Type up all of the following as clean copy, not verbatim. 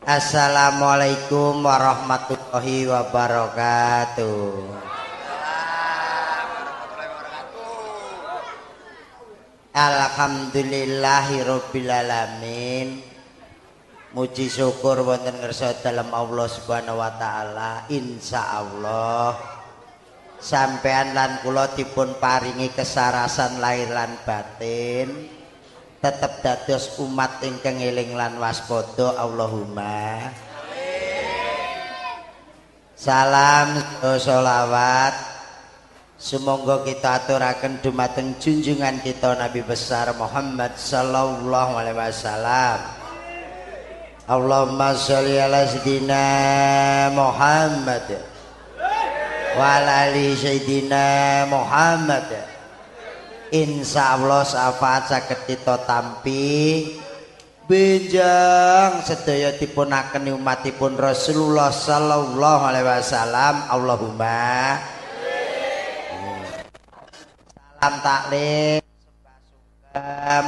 Assalamualaikum warahmatullahi wabarakatuh. Alhamdulillahirabbil alamin. Muji syukur wonten ngersa dalem Allah Subhanahu wa taala. Insyaallah sampean lan kula dipun paringi kesarasan lahir lan batin, tetep dados umat ingkang eling lan waspada. Allahumma amin. Salam sholawat sumangga kita aturaken dumateng junjungan kita Nabi besar Muhammad sallallahu alaihi wasallam. Allahumma sholli ala sayyidina Muhammad wa ala ali sayyidina Muhammad. Insyaallah syafaat saged kita tampi benjang sedaya dipunakeni umatipun Rasulullah sallallahu alaihi wasallam. Allahumma amin. Salam taklim sembah sungkem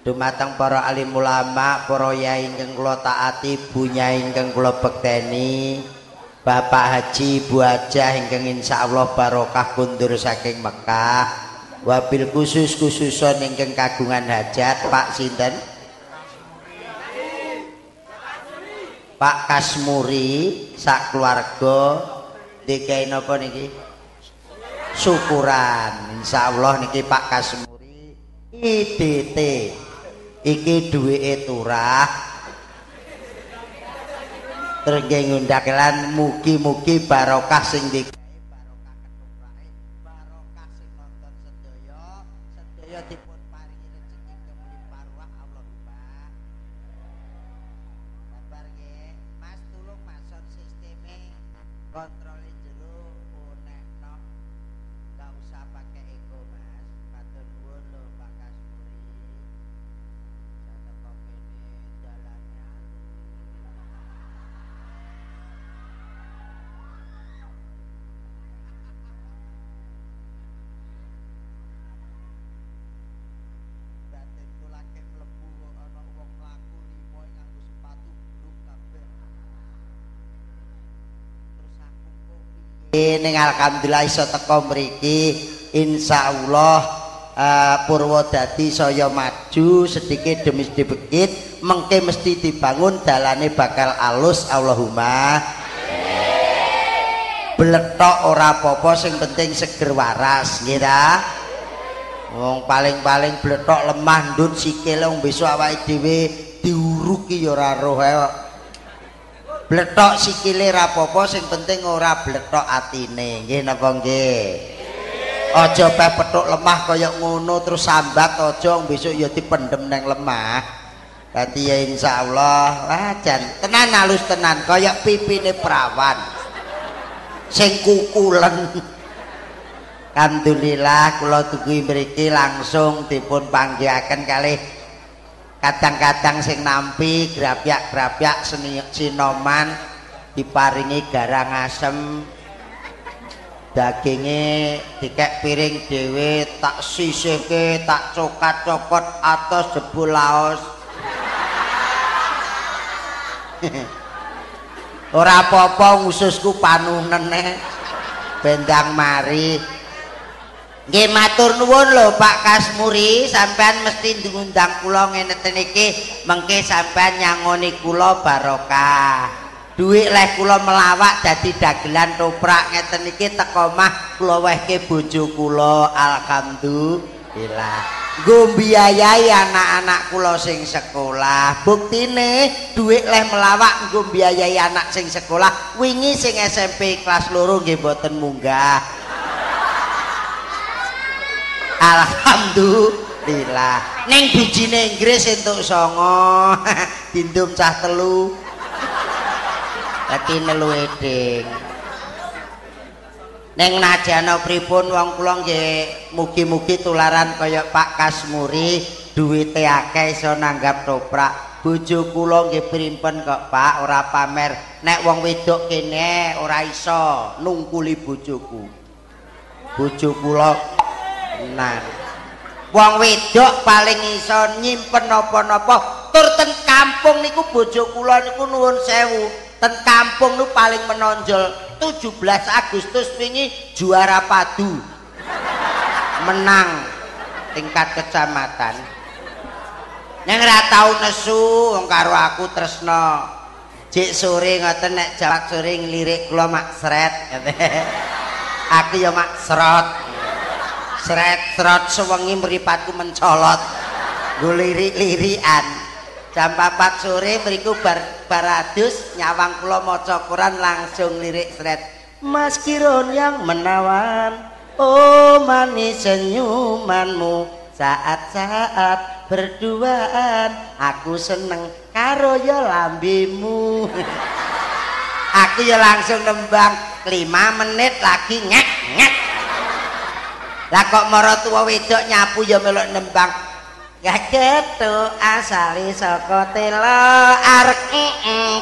dumateng para alim ulama, para yai ingkang kula taati, bu nyai ingkang kula bekteni, Bapak Haji, Ibu Hajah ingkang insyaallah barokah kundur saking Mekah, wabil khusus khususon ingkang kagungan hajat Pak sinten? Pak Kasmuri sak keluarga dikai napa niki? Syukuran. Insyaallah niki Pak Kasmuri IDT iki duweke turah terus nggih ngundhak lan mugi-mugi barokah sing dikai, barokah ketoprake, barokah sing nonton sedaya, sedaya dipun paringi rejeki kemlimpah ruah. Allahumma. Sabar nggih, Mas, tulung Mas sound sisteme kontrole jero onekno. Enggak usah pakai eko, Mas. Matur nuwun lho Pak Kasmuri. Saya teko kene dalane batin kula lagi mlebu ana wong mlaku limo nganggo sepatu bluk kabeh. Terus aku kok piye ning alhamdulillah iso teko mriki. Insyaallah Purwodadi saya maju sedikit demi sedikit, mengke mesti dibangun dalane bakal alus. Allahumma amin. Bletok ora apa-apa sing penting seger waras nggih ta. Wong paling-paling bletok lemah ndut sikile wong besok awake dhewe diuruki ya ora roh ae kok. Bletok sikile ora apa-apa sing penting ora bletok atine nggih napa nggih. Aja peh petuk lemah kaya ngono terus sambat aja besok ya dipendem nang lemah. Dadi ya insyaallah wah jan tenan halus tenan kaya pipine prawan sing kukulen. Alhamdulillah kula dugi mriki langsung dipun panggihaken kalih kadang-kadang sing nampi grapyak-grapyak sinoman diparingi garang asem, daginge dikek piring dhewe, tak sisihke, tak cokat-cokot atos jebul laos. Ora apa-apa ususku panunen bendang mari. Nggih matur nuwun lho Pak Kasmuri, sampean mesti ngundang kula ngene iki, mengke sampean nyangoni kula barokah. Duit leh kula melawak dadi dagelan toprak ngeten iki teko omah kula wehke bojo kula. Alhamdulillah. Nggo mbiayai anak-anak kula sing sekolah. Buktine duit leh melawak nggo mbiayai anak sing sekolah. Wingi sing SMP kelas 2 nggih mboten munggah. Alhamdulillah. Ning bijine Inggris entuk 9, dindum cah 3. Dadi nelu eding. Ning najana pripun wong kula nggih mugi-mugi tularan kaya Pak Kasmuri duwite akeh iso nanggap toprak. Bojo kula nggih primpen kok Pak, ora pamer. Nek wong wedok kene ora iso nungkuli bojoku. Bojo kula tenan. Wong wedok paling iso nyimpen napa-napa tur ten kampung niku bojo kula niku nuwun sewu. Ten kampung niku paling menonjol. 17 Agustus wingi juara padu. Menang tingkat kecamatan. Neng ora tau nesu wong karo aku tresna. Jek sore ngoten nek jam sore nglirik kula mak sret. Aku ya mak srot. Sret-srot sewengi mripatku mencolot. Nggo lirik-lirikan. Jam 4 sore mriku bar adus nyawang kula maca Quran langsung lirik sret. Mas Kirun yang menawan, oh manis senyumanmu saat-saat berduaan, aku seneng karo ya lambemu. Aku ya langsung nembang 5 menit lagi ngek ngek. Lah kok maratuwa wedok nyapu ya melok nembang. Gagetuk asale saka tela arek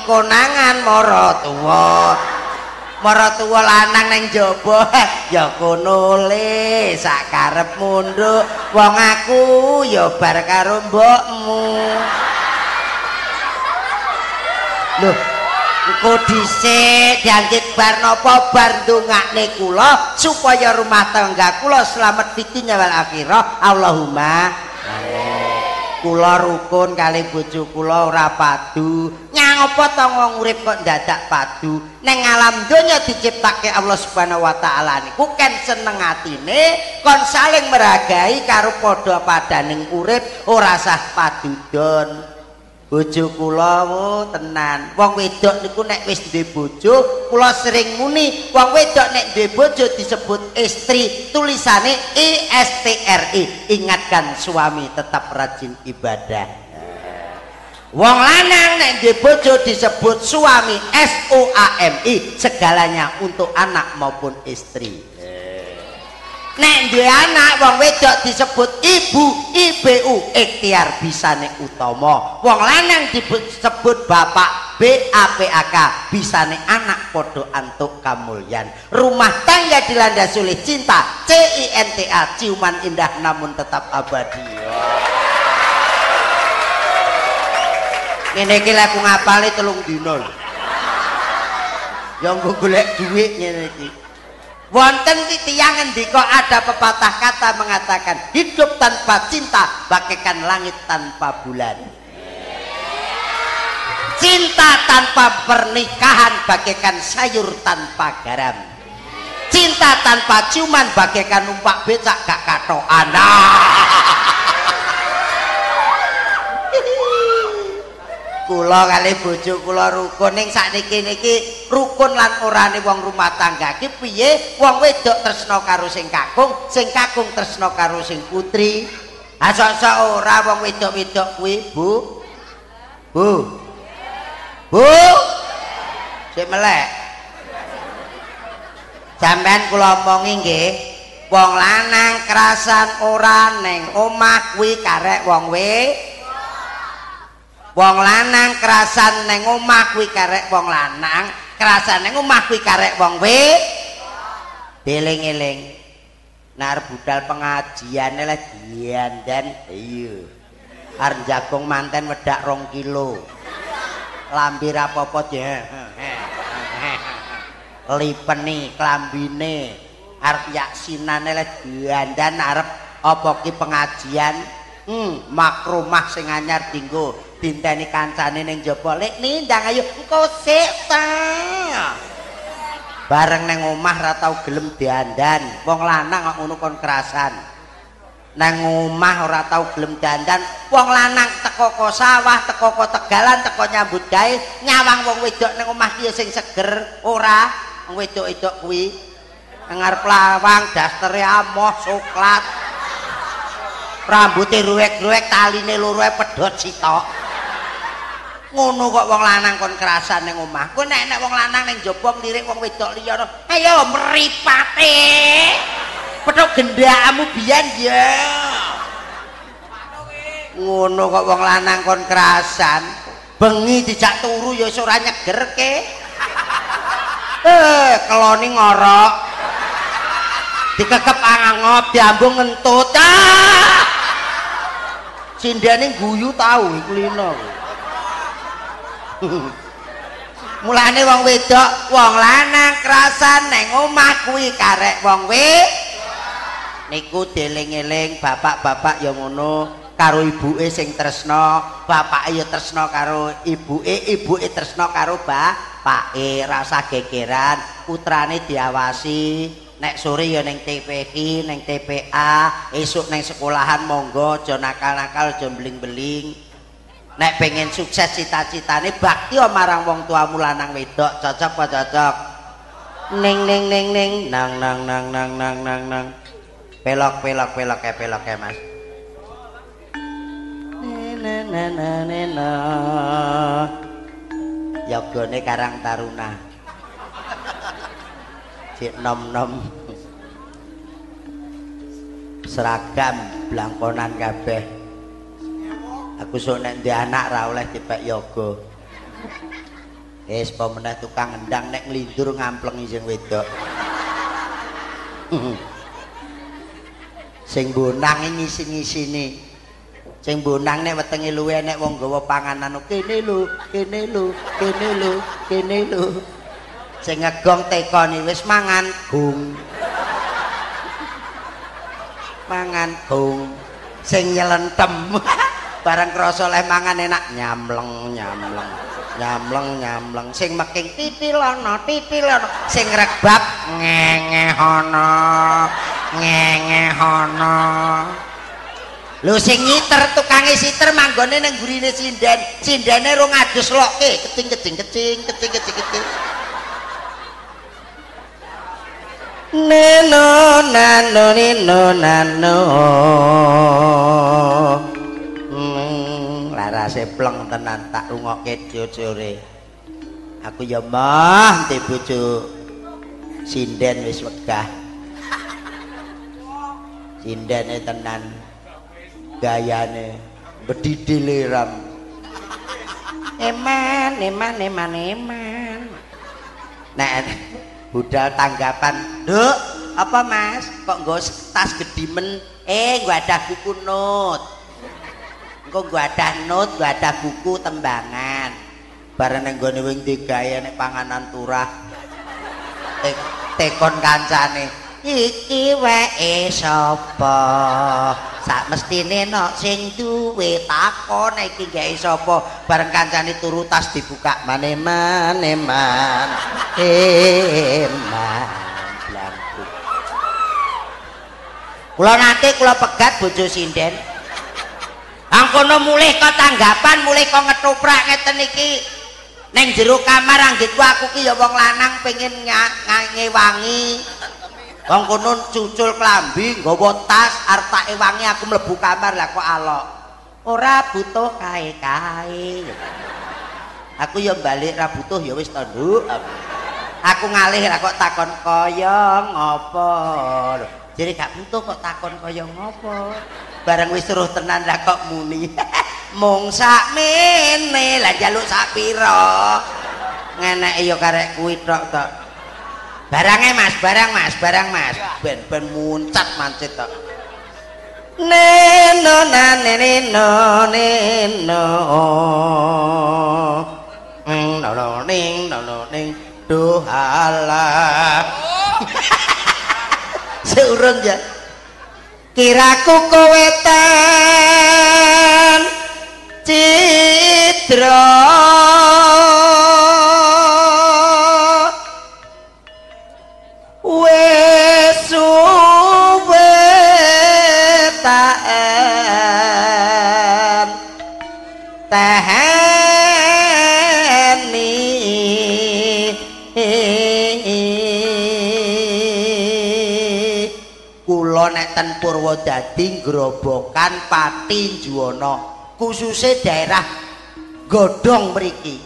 konangan maratuwa. Maratuwa lanang nang jaba ya kono le sak karep munduk wong aku ya bar karo mbokmu. Loh, engko dhisik dianggit bar napa bar ndongakne kula supaya rumah tangga kula slamet fid dunya wal akhirah. Allahumma amin. Kula rukun kali bojo kula ora padu. Nyang apa to wong urip kok dadak padu? Neng alam donya diciptake Allah Subhanahu wa taala niku ken seneng atine, kon saling meragai karo padha padaning urip, ora sah padudon. Bojo kula wo tenan. Wong wedok niku nek wis duwe bojo, kula sering muni, wong wedok nek duwe bojo disebut istri, tulisane I S T R I. Ingatkan suami tetap rajin ibadah. Wong lanang nek duwe bojo disebut suami S U A M I, segalanya untuk anak maupun istri. Nek duwe anak wong wedok disebut ibu, I B U, ikhtiar bisane utama. Wong lanang disebut bapak, B A P A K, bisane anak padha antuk kamulyan. Rumah tangga dilandasi oleh cinta, C I N T A, ciuman indah namun tetap abadi. Ngene iki lek ngapali 3 dina lho. Ya nggo golek dhuwit ngene iki. Wonten tiyang ngendika ada pepatah kata mengatakan hidup tanpa cinta bagaikan langit tanpa bulan. Cinta tanpa pernikahan bagaikan sayur tanpa garam. Cinta tanpa ciuman bagaikan numpak becak gak katokan. Kula kali bojo kula rukun ning sakniki niki rukun lan orane wong rumah tangga ki piye? Wong wedok tresna karo sing kakung, sing kakung tresna karo sing putri. Ha sok-sok ora wong wedok-wedok kuwi, Bu. Bu. Bu. Sik melek. Sampeyan kula omongi nggih, wong lanang kerasan ora ning omah kuwi karek wong wedok. Wong lanang kerasan neng omah kuwi karek wong lanang, kerasan neng omah kuwi karek wong wedok. Dieling-eling. Nek arep budal pengajian leh diandan, iya. Arep jagung manten wedak 2 kilo. Lambe ra apa-apa de. Lipeni klambine, arep yaksinane leh diandan arep apa ki pengajian. Makromah sing anyar dinggo dinteni kancane ning jaba. Lek nindang ayo engko sik ta. Bareng nang omah ra tau gelem diandan. Wong lanang kok ngono kon kerasan. Nang omah ora tau gelem dandan. Wong lanang teko ko sawah, teko ko tegalan, teko nyambut gawe, nyawang wong wedok nang omah ki sing seger ora. Wong wedok-wedok kuwi nang ngarep lawang dastere amoh soklat. Rambute ruwek-ruwek, taline loro pedhot sitok. Ngono kok wong lanang kon kerasan ning omah. Kowe nek nek wong lanang ning jaba nglirik wong wedok liya, ayo mripate. Petuk gendakmu biyen ya. Ngono kok wong lanang kon kerasan. Bengi dijak turu ya wis ora nyegerke. Keloni ngorok. Dikekep angop, diambung ngentut. Ah! Sindene guyu tau iku lino. Mulane wong wedok, wong lanang krasan neng omah kuwi karek wong wedok. Niku dieling-eling bapak-bapak ya ngono karo ibuke sing tresna, bapake ya tresna karo ibuke, ibuke tresna karo bapake, rasa gegeran, putrane diawasi. Nek sore ya ning TPQ, ning TPA, esuk ning sekolahan monggo aja nakal-nakal, aja beling-beling. Nek pengen sukses cita-citane bakti marang wong tuamu lanang wedok, cocok apa cocok? Ning ning ning ning nang nang nang nang nang nang nang. Pelok pelok pelok e pelok e Mas. Na na na na na. Yogane Karang Taruna. Cik nom-nom. Seragam blangkonan kabeh. Aku sok nek ndek anak ra oleh dipek yoga. Wis apa meneh tukang ngendang nek nglindur ngamplengi sing wedok. Sing bonang ngisi-ngisine. Sing bonang nek wetenge luwe nek wong gawa panganan kene lho, kene lho, kene lho, kene lho. Sing ngegong tekoni wis mangan gung. Mangan gung. Sing nyelentem bareng krasa leh mangan enak nyamleng nyamleng nyamleng nyamleng. Sing meking titilono titilono, sing rebab ngengehono ngengehono. Lho sing nyiter tukange siter manggone ning gurine sinden, sindene rong adus loke kecing kecing kecing kecing kecing kecing. Neno nano neno nano. Larase pleng tenan tak rungokke sore. Aku ya mah ente bojo sinden wis wegah. Sindene tenan gayane bedidile ram. Eman eman eman eman. Nek budal tanggapan, "Nduk, apa Mas? Kok nggo tas gedimen? Nggo ada buku not." Engko nggo ada not, nggo ada buku tembangan. Bareng nang nggone wing digawe nek panganan turah. Tekon kancane, "Iki weke sapa?" Sak mestine nok sing duwe takon iki gawe sapa? Bareng kancane turu tas dibuka maneman-eman. Eman blangku. Kula nate kula pegat bojo sinden. Angkono mulih kok tanggapan, mulih kok ngetoprak ngeten iki. Neng jero kamar anggitku aku ki ya wong lanang pengen ngewangi. Wong kono cucul klambi nggawa tas arep tak ewangi aku mlebu kamar lah kok alok. Ora butuh kae-kae. Aku ya balik ra butuh ya wis to, Nduk. Aku ngalih lah kok takon kaya ngopo. Jadi gak butuh kok takon kaya ngopo. Bareng wis suruh tenan lah kok muni. Mung sakmene lah njaluk sak pira. Ngeneke ya karek kuwi tok tok. Barange Mas, barang Mas, barang Mas. Ben-ben muncat mancit tok. Neno nane neno neno. Neno ning neno ning duhala. Seurung ya. Kiraku kowe tan cidra wis suwe taen taheni. Kula nek ten Purwodadi Grobogan Pati Juwana khususe daerah Godhong mriki.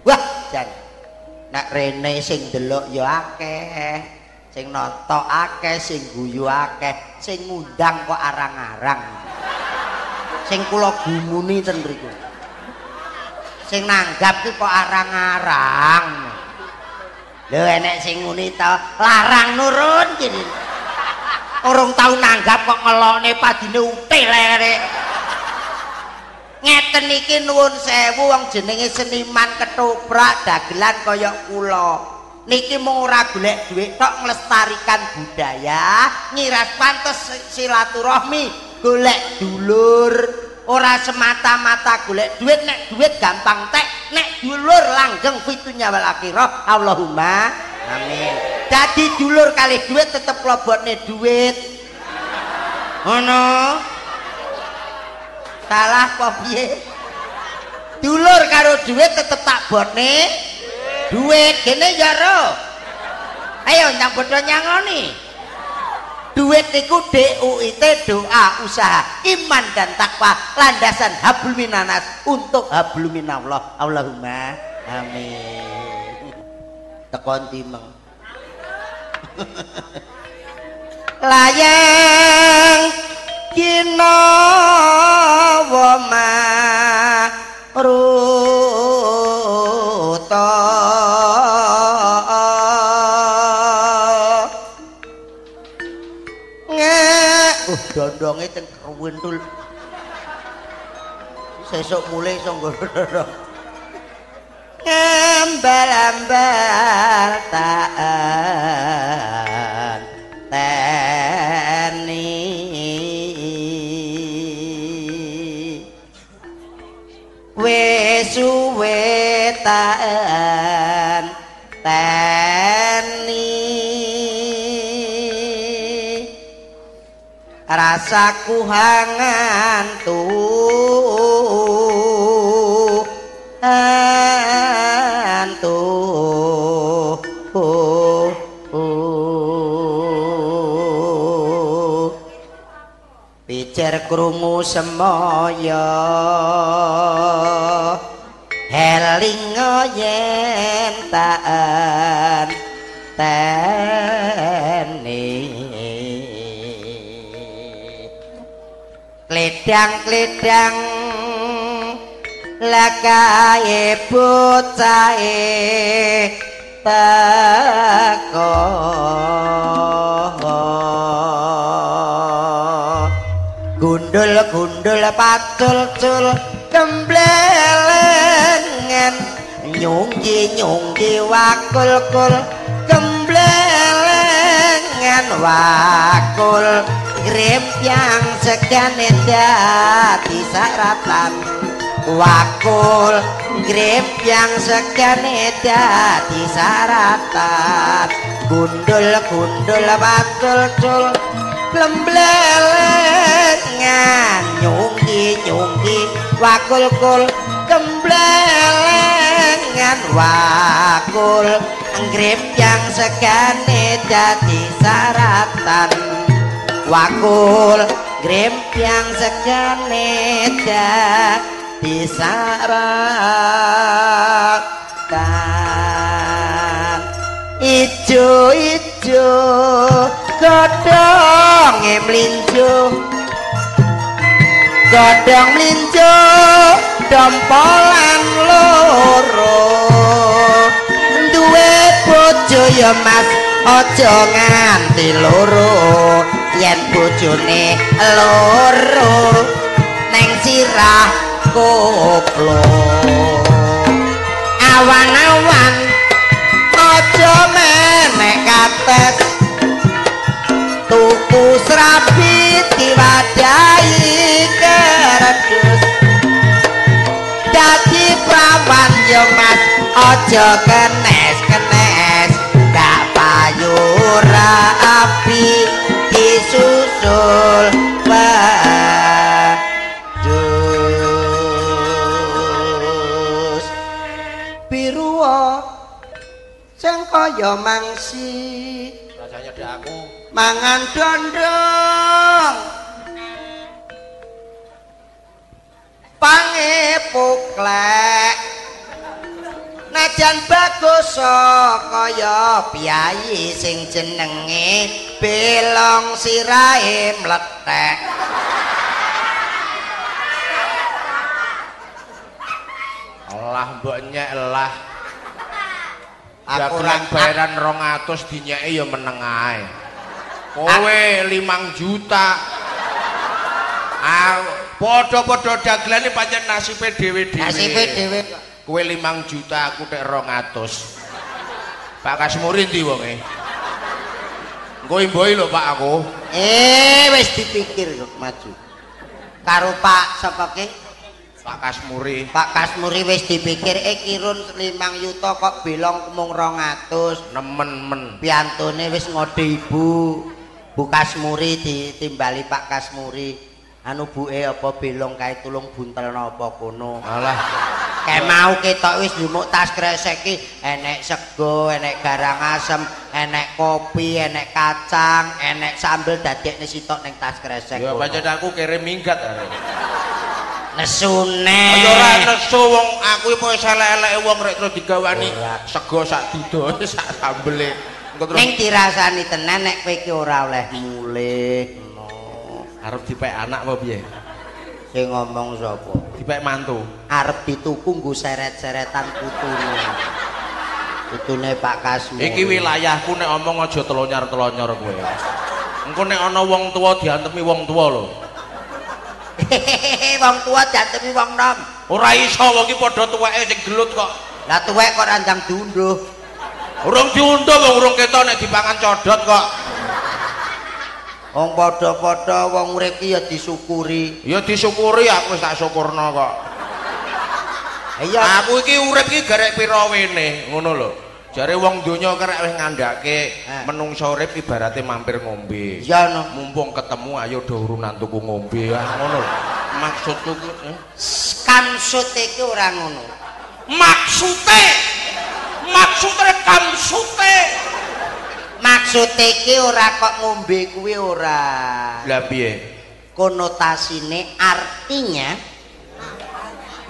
Wah jan nek rene sing ndelok ya akeh, sing nonton akeh, sing guyu akeh, sing ngundang kok arang-arang. Sing kula gumuni ten mriku. Sing nanggap ki kok arang-arang. Lho enek sing nguni to, larang nurun kene. Urung tau nanggap kok ngelokne padine util rek. Ngeten iki nuwun sewu wong jenenge seniman ketoprak dagelan kaya kula. Niki mung ora golek dhuwit tok, nglestarikan budaya, ngiras pantes silaturahmi, golek dulur, ora semata-mata golek duit. Nek duit gampang tek, nek dulur langgeng fitunya wal akhirah. Allahumma amin. Dadi dulur kalih duit tetep klobotne duit. Ngono. Salah apa piye? Dulur karo duit tetep tak botne duit. Kene ya ro. Ayo ndang padha nyangoni. Duit niku DUIT, doa, usaha, iman dan takwa, landasan hablum minanas untuk hablum minallah. Allahumma amin. Tekon timeng. Layang kinawa maruta dondonge teng kruwentul. Sesuk mulih iso nggo dondong. Ngambal-ambal taan teni wis suwe taan teni rasaku hangantu antu pijer krungu semoyo heling yen taan teni kledang-kledang lakae bocahe teko gundul-gundul pacul-cul kemblelengan nyunggi-nyunggi wakul-kul kemblelengan wakul grempyang segane dadi saratan wakul grempyang segane dadi saratan gundul-gundul pacul-cul klemblelengan nyunggi-nyunggi wakul-kul kemblelengan wakul grempyang segane dadi saratan wakul grempyang segane dadi saratan ijo-ijo godhonge mlinjo godhong mlinjo dompolan loro duwe bojo ya mas aja nganti loro yen bojone loro neng sirah koplo awan-awan aja menek kates tuku serabi diwadahi kerdus dadi prawan yo mas aja kenes-kenes gak payu rapi disusul badus biruwa sing kaya mangsi rasanya dak aku mangan dondong pange poklek najan bagus kaya piyayi sing jenenge belong sirahe mlethek. Allah mbok nyek lah. Aku ora bayaran 200 dinyeki ya meneng ae. Kowe 5 juta. Padha-padha dagelane pancen nasibe dhewe-dhewe. Nasibe dhewe. Kowe 5 juta, aku tek 200. Pak Kasmuri ndi wonge? Engko imbohi lho Pak aku. Wis dipikir kok maju. Karo Pak sapa ki? Pak Kasmuri. Pak Kasmuri wis dipikir kirun 5 yuta kok belong mung 200. Nemen-men. Piantune wis ngode ibu. Bu Kasmuri ditimbali Pak Kasmuri. Anu buke apa belong kae tulung buntelno apa kono. Alah. Kae mau ketok wis njumuk tas kresek iki enek sego, enek garang asem, enek kopi, enek kacang, enek sambel dadekne sitok ning tas kresek. Ya pancen aku kere minggat arek. Nesune. Ya ora nesu wong aku iki wis elek-eleke wong rek terus digawani sego sak dudoe sak sambele. Engko terus ning dirasani tenan nek kowe iki ora oleh mulih. Arep dipek anak apa piye? Sing ngomong sapa? Dipek mantu. Arep dituku nggo seret-seretan putune. Putune Pak Kasmuri. Iki wilayahku nek omong aja telonyar-telonyor kowe. Engko nek ana wong tuwa diantemi wong tuwa lho. Wong tuwa diantemi wong nom. Ora iso wong iki padha tuweke sing gelut kok. Lah tuwek kok randang diunduh. Urung diunduh wong urung ketok nek dipangan codot kok. Wong padha-padha wong urip ki ya disyukuri. Ya disyukuri aku wis tak syukurno kok. Iya. Aku iki urip iki garek pira wene ngono lho. Jare wong donya kerek wis ngandhake menungsa urip ibarate mampir ngombe. Iya no. Mumpung ketemu ayo do urunan tuku ngombe. Ah ngono lho. Maksudku ku kamsute iki ora ngono. Maksude. Maksude kamsute. Maksude iki ora kok ngombe kuwi ora. Lah piye? Konotasine artinya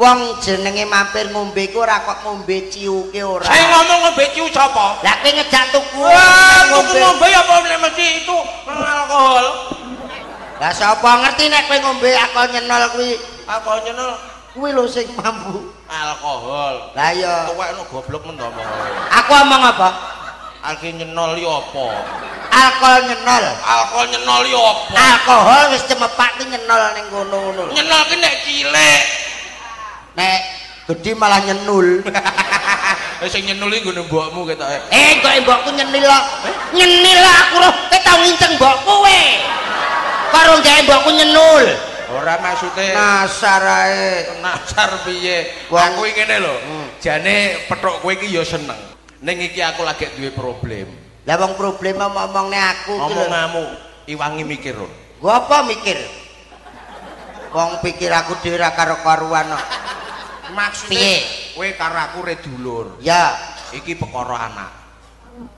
wong jenenge mampir ngombe ku ora kok ngombe ciuke ora. Saya ngomong ngombe ciu sapa? Lah kowe ngejak tuku. Tuku ngombe apa mesti itu alkohol. Lah sapa ngerti nek kowe ngombe alkohol nyenol kuwi? Alkohol nyenol kuwi lho sing mambu. Alkohol. Lah iya. Tuwek no goblok men to omong. Aku omong apa? Alkohol nyenol yo apa? Alkohol nyenol. Alkohol nyenol yo apa? Alkohol wis cemepak ki nyenol ning kono ngono. Nyenol ki nek cilik. Nek gedhi malah nyenul. Sing nyenul iki nggone mbokmu ketoke. Kok mbokku nyenil kok. Nyenil aku roh, kowe tau nginceng mbokku kowe. Karo gawe mbokku nyenul. Ora maksude nasar ae. Nasar piye? Aku iki ngene lho. Jane pethuk kowe iki ya seneng. Ning iki aku lagi duwe problem. Lah wong problem omongne aku iki lho. Omonganmu iwangi mikir lho. Nggo apa mikir? Wong pikir aku dhewe ra karo-karuan kok. Maksude kowe karo aku re dulur. Ya, iki perkara anak.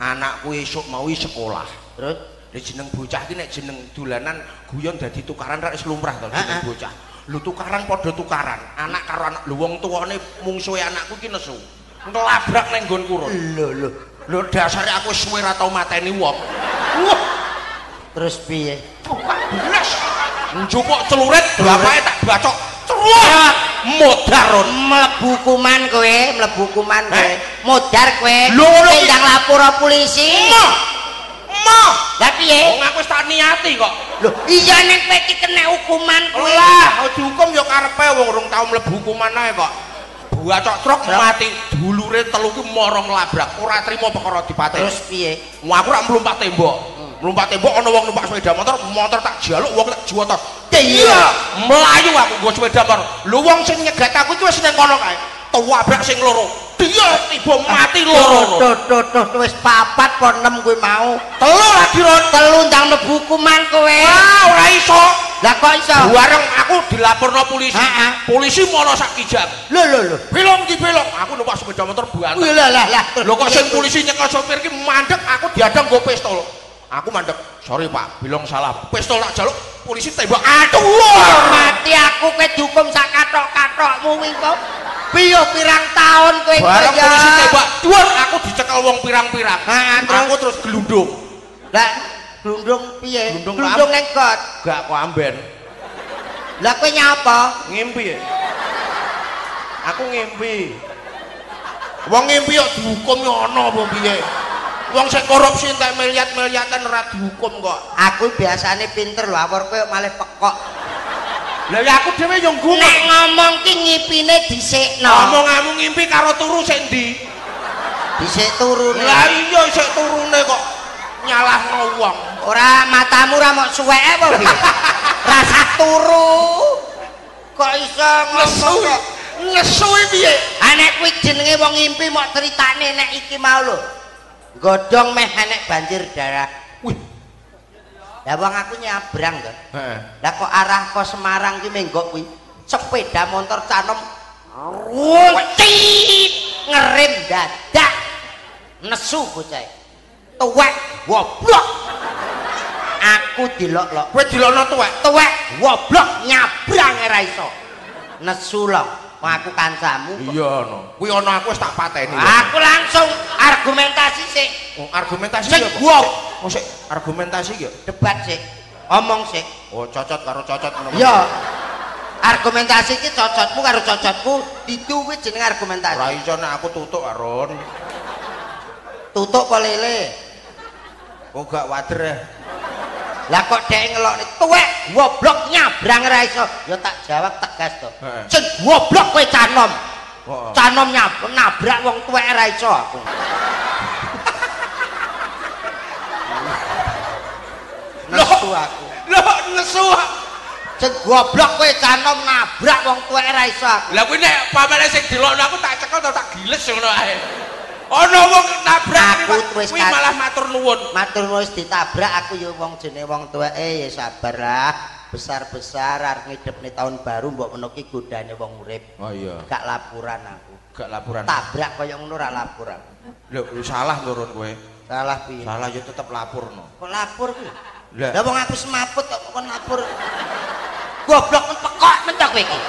Anakku esuk mau sekolah. Terus lha jeneng bocah iki nek jeneng dolanan guyon dadi tukaran rek wis lumrah to jeneng bocah. Lho tukaran padha tukaran, anak karo anak. Lho wong tuane mungsuhe anakku iki nesu. Nglabrak ning nggon kurun. Lho lho. Lho dasare aku suwe ra tau mateni wong. Wah. Terus piye? Belas. Njupuk celurit bapake tak bacok. Celurit. Modar mlebu kuman kowe, mlebu kuman kowe. Modar kowe. Ndang lapor polisi. Moh. Moh. Lah piye? Wong aku wis tak niati kok. Lho, iya nek kowe iki kena hukuman kowe. Lah, dihukum ya karepe wong urung tau mlebu hukuman ae kok. Bacok truk mati, dulure telu ki moro nglabrak, ora trimo perkara dipateni. Terus piye? Wong aku rak mlumpat tembok. Mlumpat tembok ana wong numpak sepeda motor, motor tak jaluk wong tak juwotos. Iya, mlayu aku nggo sepeda motor. Lho wong sing nyegat aku iki wis nang kono kae. Tabrak sing loro. Dia tiba mati loro. Tuh wis papat po 6 kowe mau. Telu lagi Ron. Telu ndang mlebu hukuman kowe. Wah, ora iso. Lah kok iso? Bareng aku dilaporno polisi. Polisi mono sak kijang. Lho lho lho. Belong ki belong. Aku numpak sepeda motor buanten. Lah lah lah. Lho kok sing polisi nyekel sopir ki mandek, aku diadang nggo pistol. Aku mandek. Sorry Pak, belong salah. Pistol tak jaluk, polisi tembak. Aduh, mati aku kowe dihukum sak kathok-kathokmu kuwi kok. Piye pirang tahun kowe iki? Bareng polisi tembak, duar aku dicekel wong pirang-pirang. Aku terus glundung. Lah glundung piye? Glundung nang got. Gak kok amben. Lah kowe nyapa? Ngimpi ya? Aku ngimpi. Wong ngimpi kok dihukum ya ana apa piye? Wong sing korupsi entek miliat-miliatan ora dihukum kok. Aku biasane pinter lho, awor kowe malah pekok. Lah ya aku dhewe yo nggumun. Nek ngomong ki ngipine dhisikno. Omonganmu ngimpi karo turu sik endi? Dhisik turune. Lah iya sik turune kok nyalahno wong. Ora matamu ora mok suweke apa piye? Rasa turu. Kok iso ngomong kok nesu piye? Ha nek kuwi jenenge wong ngimpi mok critane nek iki mau lho. Godhong meh enek banjir darah. Wih. Lah wong aku nyabrang to. Heeh. Lah kok arah ke Semarang ki menggok kuwi. Sepeda motor canom rucit ngerem dadak. Nesu bocah. Tuwek goblok. Aku dilok-lok. Kowe dilokno tuwek. Tuwek goblok nyabrang ora iso. Nesu lho. Wong aku kancamu kok. Iya no. Kuwi ana aku wis tak pateni. Aku langsung argumentasi sik. Oh, argumentasi sik ya apa? Oh, sik argumentasi ya. Debat sik. Omong sik. Oh, cocot karo cocot ngono. Iya. Argumentasi iki cocotmu karo cocotku didu kuwi jeneng argumentasi. Ora iso nek aku tutuk Aron. Tutuk apa lele? Oh, gak wader. Lah kok dhek ngelokne tuwek goblok nyabrang ora iso. Ya tak jawab tegas to. Sing goblok kowe canom. Canom nabrak wong tuwek ora iso aku. Nesu aku. Lho nesu. Sing goblok kowe canom nabrak wong tuwek ora iso aku. Lah kuwi nek pamane sing dilokno aku tak cekel tak giles ngono ae. Ana wong nabrak kuwi malah matur nuwun. Matur nuwun wis ditabrak aku ya wong jenenge wong tuweke ya sabar lah. Besar-besar arep ngidepne tahun baru mbok meno ki godane wong urip. Oh iya. Gak laporan aku. Gak laporan. Tabrak kaya ngono ora laporan. Lho salah turun kowe. Salah piye? Salah ya tetep laporno. Kok lapor kuwi? Lah wong aku semaput kok kon lapor. Goblok men pekok men to kowe iki.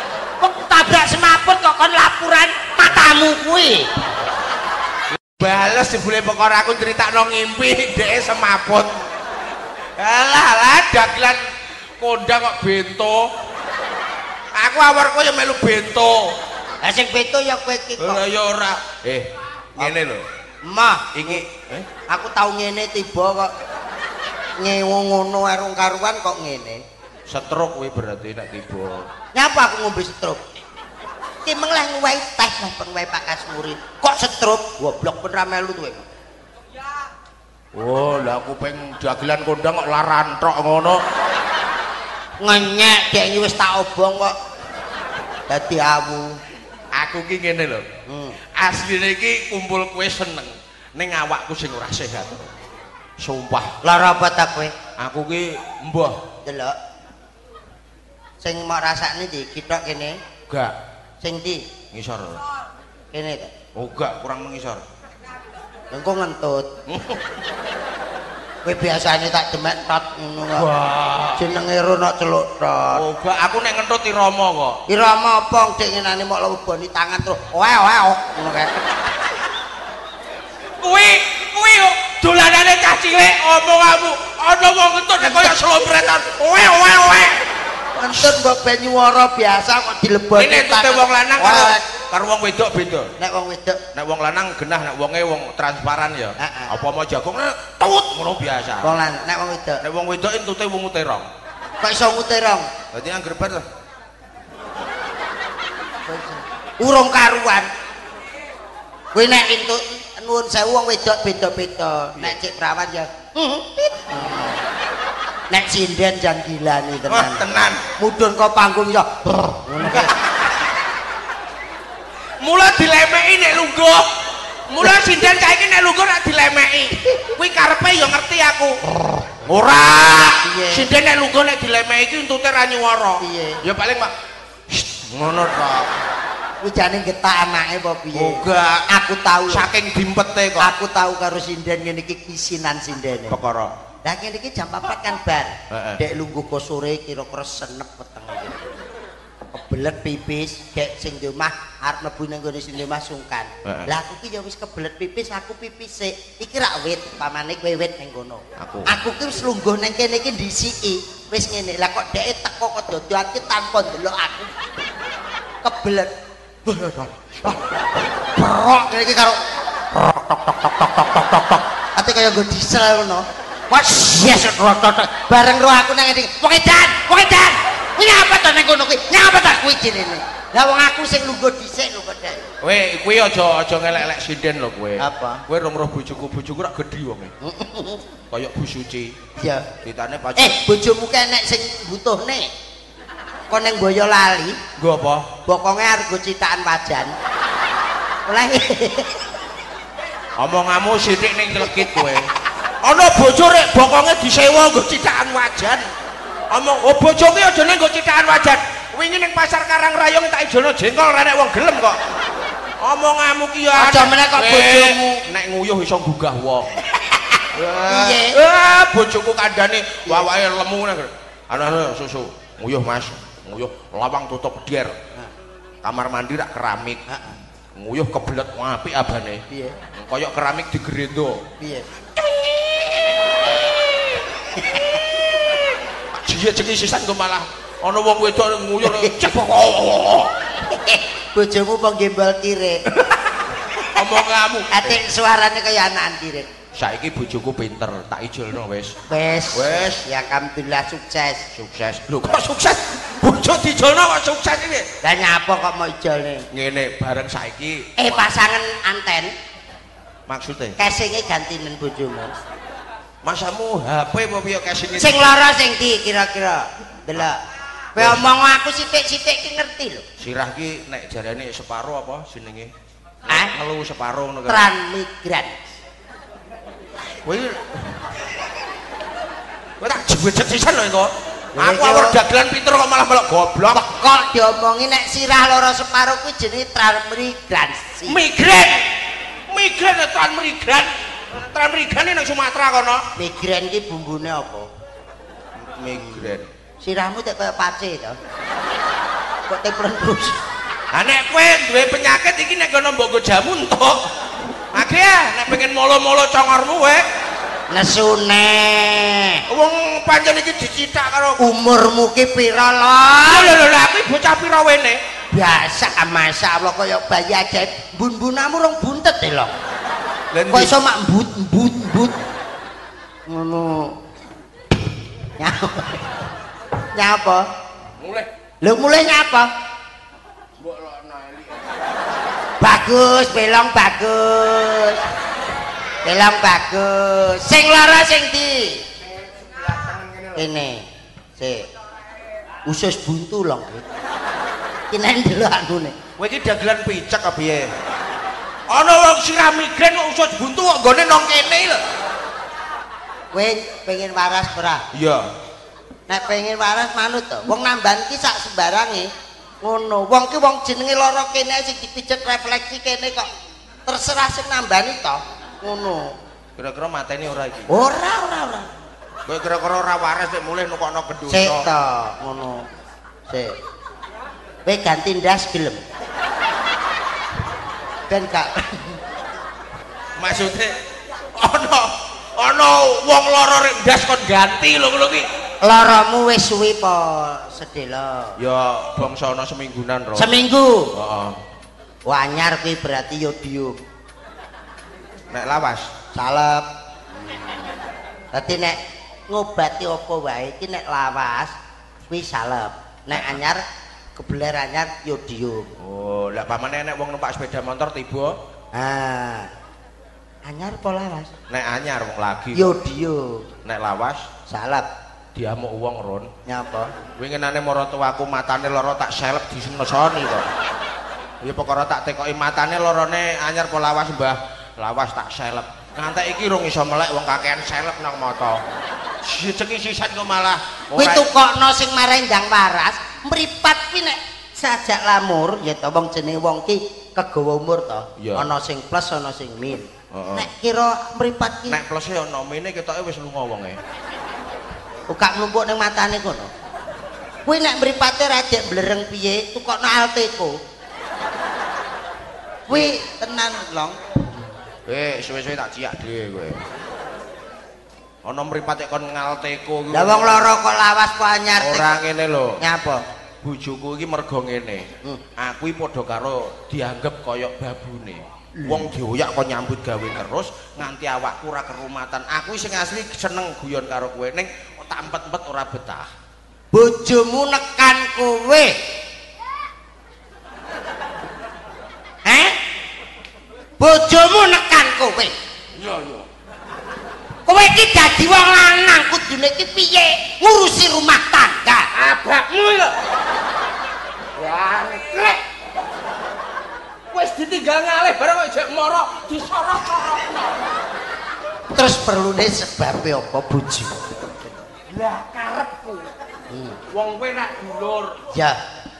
Kok tabrak semaput kok kon laporan matamu kuwi. Bales jebule perkara aku critakno ngimpi dheke semaput. Alah alah dagelan kondang kok bento. Aku awarku ya melu bento. Lah sing bento ya kowe iki kok. Lah ya ora. Ngene lho. Mah, iki aku tau ngene tiba kok ngewo ngono arung karuan kok ngene. Stroke kuwi berarti nek tiba. Nyapa aku ngombe stroke? Ki mengleh nguwehi teh nang penguwehi Pak Kasmuri. Kok stroke? Goblok ben ra melu tuwe. Oh, lah aku peng dagelan kondang kok larantrok ngono. Ngenyek dek iki wis tak obong kok. Dadi awu. Aku ki ngene lho. Asline iki kumpul kowe seneng ning awakku sing ora sehat. Sumpah. Lara apa ta kowe? Aku ki mbah. Delok. Sing mok rasakne ndi? Githok kene? Gak. Sing ndi? Ngisor. Kene ta? Oh, gak, kurang mengisor. Engko ngentut. Kowe biasane tak demek tot ngono kok. Jenenge rono celuk tot. Oh, gak, aku nek ngentut irama kok. Irama apa dik ngenane mok leboni tangan terus oe oe ngono kae. Kuwi kuwi dolanane cah cilik omonganmu ana wong ngentut nek kaya slombretan. Oe oe oe. Ngentut mbok ben nyuwara biasa kok dileboni. Nek entute wong lanang karo wong wedok beda. Nek wong wedok, nek wong lanang genah, nek wonge wong transparan ya. Apa mau jagung tut ngono biasa. Wong lanang, nek wong wedok. Nek wong wedok entute wong terong. Kok iso nguterong? Dadi angger bar to. Urung karuan. Kowe nek entuk nuwun sewu wong wedok beda-beda. Nek cek prawan ya pit. Nek sinden jan gilani tenan. Wah, tenan. Mudhun kok panggung ya. Ngono kae. Mula dilemeki nek lungguh. Mula sinden saiki nek lungguh nek dilemeki. Kuwi karepe ya ngerti aku. Ora. Sinden nek lungguh nek dilemeki iki entute ra nyuwara. Ya paling mak ngono tok. Kuwi jane getak anake apa piye? Enggak, aku tahu. Saking dimpete kok. Aku tahu karo sinden ngene iki kisinan sindene. Perkara. Lah ngene iki jam 4 kan bar. Dek lungguh kok sore kira-kira senep wetenge iki. Kebelet pipis, dek sing di omah arep mlebu nang nggone sing di omah sungkan. Lah aku ki ya wis kebelet pipis, aku pipis sik. Iki rak wit, pamane kowe wit ning kono. Aku ki wis lungguh ning kene iki ndisiki. Wis ngene. Lah kok deke teko kok dodoan ki tanpa ndelok aku. Kebelet. Brok ngene iki karo tok tok tok tok tok tok tok tok. Ate kaya nggo diesel ngono. Wah, yes, tok tok. Bareng ro aku nang ngene. Wong edan, wong edan. Kuwi nyapa to ning kono kuwi? Nyapa ta kuwi jenenge? Lah wong aku sing lungguh dhisik lho kok. Kowe kuwi aja ngelek-elek sinden lho kowe. Apa? Kowe rong roh bojoku, bojoku rak gedhi wonge. Kaya Bu Suci. Iya. Ditane pacar. Bojomu ki enek sing butuhne. Kon ning Boyolali. Nggo apa? Bokonge arep nggo citakan wajan. Oleh. Omonganmu sithik ning clekit kowe. Ana bojo rek bokonge disewa nggo citakan wajan. Omong, oh bojoku aja ning nggo citakan wajan. Wingi ning pasar Karangrayung tak ijono jengkol ra nek wong gelem kok. Omonganmu ki ya aja meneh kok bojomu nek nguyuh iso gugah wong. Piye? Bojoku kandhane wawake lemu nang. Anu susu, nguyuh Mas, nguyuh lawang tutup der. Kamar mandi rak keramik. Nguyuh kebelet apik abane. Piye? Kaya keramik digerendo. Piye? Jeki sisan kok malah ana wong wedok nguyuh cepok. Bojomu apa gembol kirik? Omonganmu. Atik suarane kaya anakan kirik. Saiki bojoku pinter, tak ijolno wis. Wis. Wis, ya alhamdulillah sukses. Sukses. Lho kok sukses? Bojo dijolno kok sukses iki? Lah nyapa kok mau ijolne? Ngene bareng saiki. Pasangan anten. Maksude? Kesinge gantinen bojomu. Masamu HP apa piye kesinge? Sing lara sing ndi kira-kira? Delok. Kowe omong aku sithik-sithik ki ngerti lho. Sirah ki nek jarane separo apa jenenge? Hah? Ngelu separo ngono kae. Transmigran. Kowe kowe tak jebet sisan lho engko. Aku awor dagelan pinter kok malah melok goblok. Kok diomongi nek sirah lara separo kuwi jenenge transmigran. Migren. Migren transmigran. Transmigran nang Sumatera kono. Migren ki bumbune apa? Migren. Sirahmu tek kaya pace to. Kok teplen terus. Ha nek kowe duwe penyakit iki nek kono mbok nggo jamu entuk. Akeh ya nek pengen molo-molo congormu kowe. Nesune. Wong pancen iki dicithak karo umurmu ki pira lho? Lho lho aku bocah pira wene? Biasa masyaallah kaya bayi ajaib. Bun-bunamu rong buntet e lho. Kok iso mak but-but-but. Ngono. Nyapa? Nyapa? Mulih. Lho mulih nyapa? Mbok lokno elik. Bagus, belong bagus. Belong bagus. Sing lara sing ndi? Sing sebelah tengen kene lho. Kene. Sik. Usus buntu lho. Ki nek ndelok anune. Kowe iki dagelan picek apa piye? Ana wong sirah migren kok usus buntu kok nggone nang kene lho. Kowe pengen waras ora? Iya. Nek pengen waras manut to. Wong namban ki sak sembarange ngono. Wong ki wong jenenge lara kene sing dipijet refleksi kene kok terserah sing nambani to. Ngono. Kira-kira mateni ora iki? Ora, ora, ora. Kowe kira-kira ora waras nek mulih nukokno kendhosa. Sik to, ngono. Sik. Kowe ganti ndas gelem. Ben gak maksudnya ana wong lara rek ndas kon ganti lho ngono ki. Laramu wis suwi po sedelo? Ya bangsa ana seminggunan ro. Seminggu? Heeh. Wanyar kuwi berarti yodium. Nek lawas salep. Dadi nek ngobati apa wae iki nek lawas kuwi salep. Nek anyar kebeler anyar yodium. Oh, lah pamane nek wong numpak sepeda motor tiba. Ah. Anyar apa lawas? Nek anyar wong lagi. Yodium. Nek lawas salep. Diamuk wong Ron. Nyapa? Winginane maratuwaku matane lara tak selep disenesoni kok. Ya perkara tak tekoki matane larane anyar apa lawas, Mbah? Lawas tak selep. Ngantek iki rung iso melek wong kakean selep nang mata. Jejeki sisan kok malah kuwi tukokno sing marai ndang waras, mripat kuwi nek sajak lamur ya to wong jenenge wong ki kegawa umur to. Ana sing plus ana sing min. Nek kira mripat ki nek pluse ana mine ketoke wis lunga wonge. Gak mlumpuk ning matane kono. Kuwi nek mripate rada blereng piye tukokno Alteko. Kuwi tenan, Long. Suwe-suwe tak ciak dhewe kowe. Ana mripate kon ngalteko kuwi. Lah wong lara kok lawas kok anyar. Ora ngene lho. Nyapa? Bojoku iki mergo ngene. Aku iki padha karo dianggep kaya babune. Wong dioyak kok nyambut gawe terus nganti awakku ora kerumatan. Aku sing asli seneng guyon karo kowe ning tak empet-empet ora betah. Bojomu nekan kowe. Heh? Bojomu nekan kowe. Iya, iya. Kowe iki dadi wong lanang kudune iki piye ngurusi rumah tangga? Abakmu lho. Wah, wis ditinggal ngalih bareng kok jek mara disorot-sorotno. Terus perlune sebabe apa bojo? Lah karepku. Wong kowe nak dulur. Ya.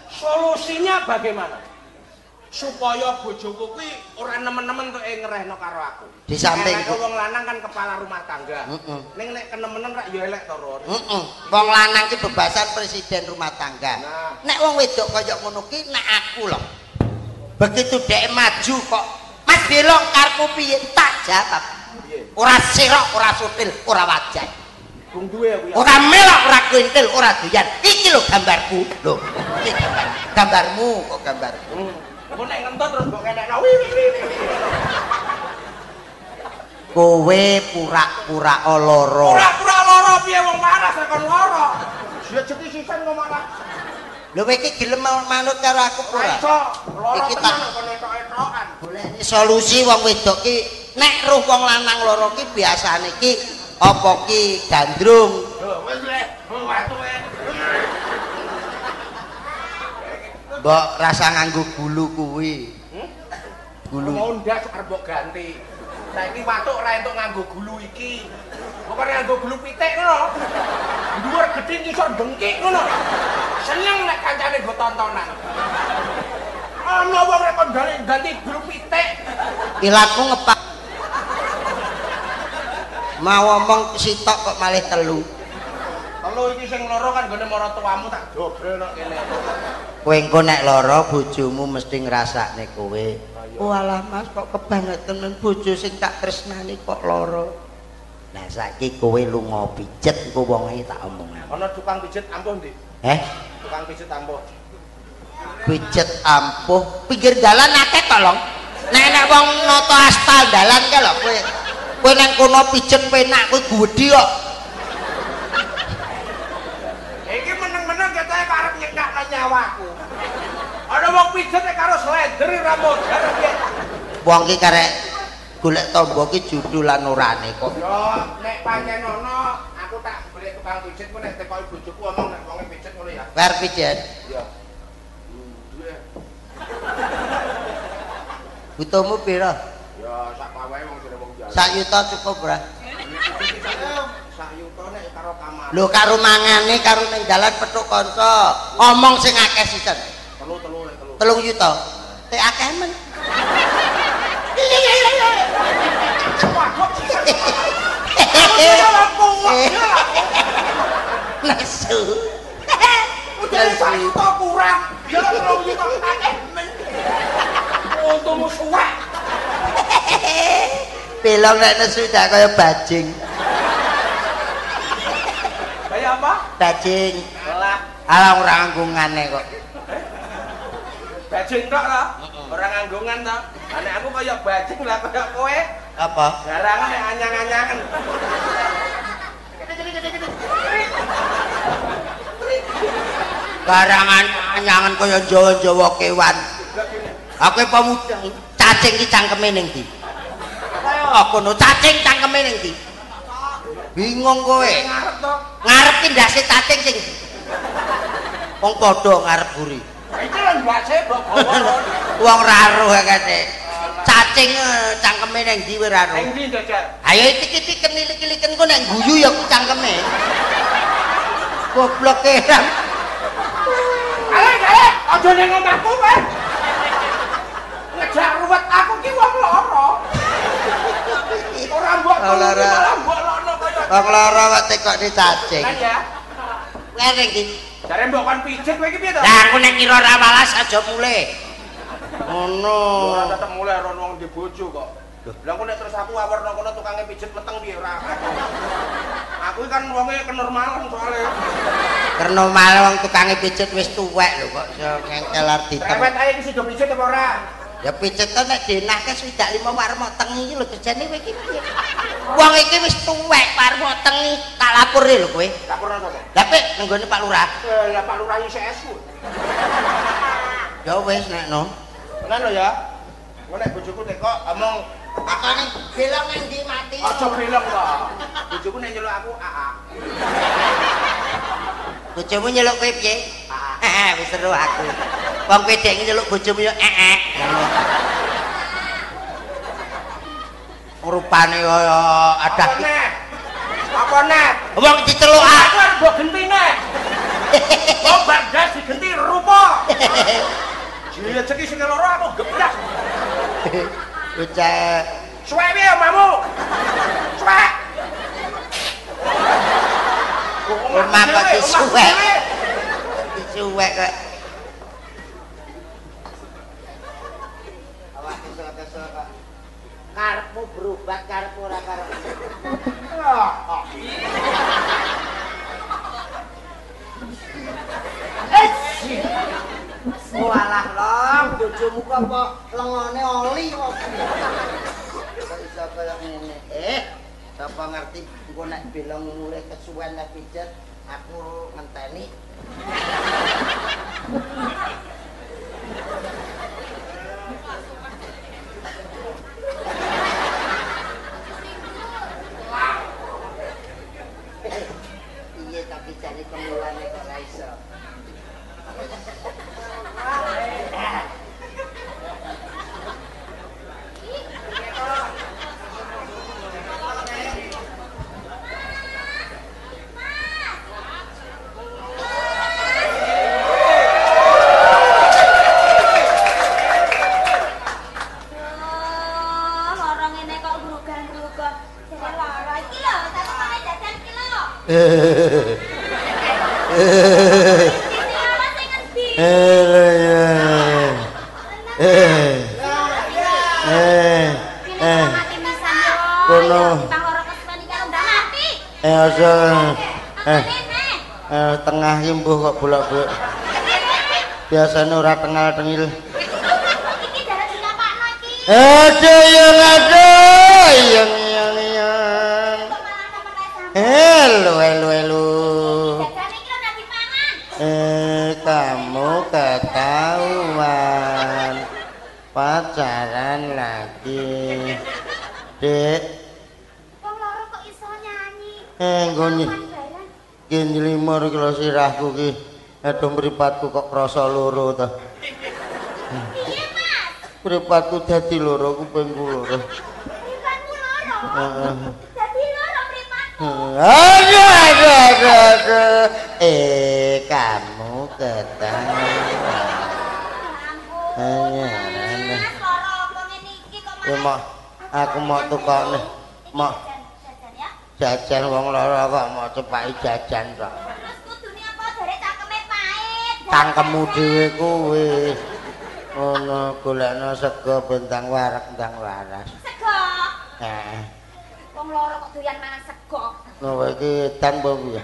Solusinya bagaimana? Supaya bojoku kuwi ora nemen-nemen entuke ngerehno karo aku. Di samping wong lanang kan kepala rumah tangga. Ning nek kenemenen rak ya elek to, Rur. Heeh. Wong lanang ki bebasan presiden rumah tangga. Nah. Nek wong wedok kaya ngono ki nek aku lho. Begitu dhek maju kok Mas Belong karepmu piye? Tak jawab. Ora serok, ora sutil, ora wajan. Wong duwe aku ya. Ora melok, ora kuintil, ora doyan. Iki lho gambarku. Lho, iki gambar. Gambarmu kok gambarku. Engko nek ngentot terus mbok kenekno wi wi wi. Kowe pura-pura lara. Pura-pura lara piye wong waras nek kon lara. Jejeki sisan kok malah. Lho kowe iki gelem manut karo aku ora? Iso, lara iki tak kon etok-etokan. Golekne solusi wong wedok ki nek roh wong lanang lara ki biasane ki apa ki gandrung. Lho wis lek watuke. Mbok rasa nganggo gulu kuwi. Gulu. Mau ndas arep mbok ganti. Saiki watuk ora entuk nganggo gulu iki. Pokoke nganggo gulu pitik ngono. Dhuwur gedhe ngisor dengkik ngono. Seneng nek kancane nggo tontonan. Ana wong rek kon ganti gulu pitik. Ilatmu ngepak. Mau omong sitok kok malih telu. Telu iki sing loro kan nggone maratuwamu tak dobel nek kene. Kowe engko nek lara bojomu mesti ngrasakne kowe. Walah Mas kok kebangetan bojo sing tak tresnani kok lara. Lah saiki kowe lunga pijet engko wonge tak omongan. Ana tukang pijet ampuh ndi? Heh? Tukang pijet ampuh. Pijet ampuh pinggir dalan akeh to, Long. Nek nek wong nata aspal dalan kae lho kowe. Kowe nang kono pijet penak kowe gedhi kok. Iki meneng-meneng ketoke arep nyekakno nyawaku. Ana wong pijet karo slender ora modar piye. Wong ki karek golek tamba ki judulan orane kok. Ya nek pancen ana aku tak golek tukang pijet ku nek tekoki bojoku omong nek wonge pijet ngono ya. Bar pijet. Iya. Butuhmu pira? Ya sak pawae wong jere wong jalan. Sak yuta cukup ora? Sak yuta nek karo kamar. Lho karo mangane karo ning dalan petuk kanca. Omong sing akeh sisan. Telu-telu nek telu. 3 yuta. Tek akeh men. Nesu. Udah sak yuta kurang. Ya 3 yuta akeh men. Untumu suwek. Pelong nek nesu dak kaya bajing. Kaya apa? Bajing. Lah, alah ora nganggungane kok. Bajing tok ta? Ora nganggungan ta? Lah nek aku kaya bajing lah kaya kowe. Apa? Garangan nek anyang-anyangan. Garangan anyangan kaya Jawa-Jawa kewan. Aku pemuda cacing ki cangkeme ning ndi? Kaya kono cacing cangkeme ning ndi? Bingung kowe. Ngarep to. Ngarep ki ndase cacing sing wong padha ngarep buri. Iki lho ndase mbok gawa. Wong ra roh kate. Cacing cangkeme ning ndi kowe ra roh? Ning ndi jajal? Ayo iki-iki kenilik-kiliken kok nek guyu ya ku cangkeme. Goblok e. Ale, ale, aja ning omahku kowe. Ngejak ruwet aku ki wong lara. Ora mbok tulungi malah mbok lokno kaya wong lara kok tekokne cacing. Lah ya. Ngene iki. Jare mbok kon pijet kowe iki piye to? Lah aku nek ngira ora walas aja mulih. Ngono. Ora tetep mulih ora wong di bojo kok. Lah engko nek terus aku awarno kono tukange pijet meteng piye ora. Aku kan wonge kenormalan soalé. Kenormalan wong tukange pijet wis tuwek lho kok iso ngengkel arep ditem. Rewet ae iki sida pijet apa ora? Ya pijet to nek dinahke 65 warma tengi iki lho jane kowe iki piye? Wong iki wis tuwek warma tengi, tak lapurne lho kowe. Laporno sapa? Lah pek nang nggone Pak Lurah. Lah Pak Lurah ICS ku. Ya wis nek no. Tenan lho ya. Engko nek bojoku teko omong takone belong nang ndi mati. Aja belong to. Bojoku nek nyeluk aku AA. Bojomu nyeluk kowe piye? AA. Wis seru aku. Wong kowe dek nyeluk bojomu yo ee. Rupane kaya ada. Apa neh? Apa neh? Wong diceluk aku arep mbok genti neh. Wong bandas digenti rupa. Rezeki sing loro aku gebras. Bocah suwek piye omamu? Suwek. Omah kok disuwek. Disuwek kok. Awak kesel-kesel kok. Karepmu berobat karepmu ora karepmu. Walah long, bojomu kok apa lengone oli kok. Kok iso kaya ngene. Sapa ngerti engko nek belong mulih kesuwen nek pijet aku ngenteni. Piye tapi jane kemulane kok ora iso. Tengah iki mbuh kok bolak-balik. Biasane ora tengal-tengil. Iki darat dikapakno iki. Aduh yang aduh yang yang yang. Helo helo helo. Kamu ketahuan pacaran lagi. Dek. Wong loro kok iso nyanyi. Nggone. Ki nylimur iki lho sirahku ki. Aduh mripatku kok krasa loro ta. Piye, Mas? Mripatku dadi loro kupingku loro. Mripatmu loro? Heeh. Dadi loro mripatmu. Aduh aduh aduh aduh. Kamu ketahuan. Ya ampun. Mas, loro apa ngene iki kok malah. Aku mau tukokne. Mau jajan wong loro kok mau cepaki jajan tok. Terus kudune apa jare cangkeme pait. Cangkemmu dhewe kuwi. Ngono golekno sego bentang warek ndang waras. Sego. Heeh. Wong loro kok doyan mangan sego. Kowe iki edan apa piye?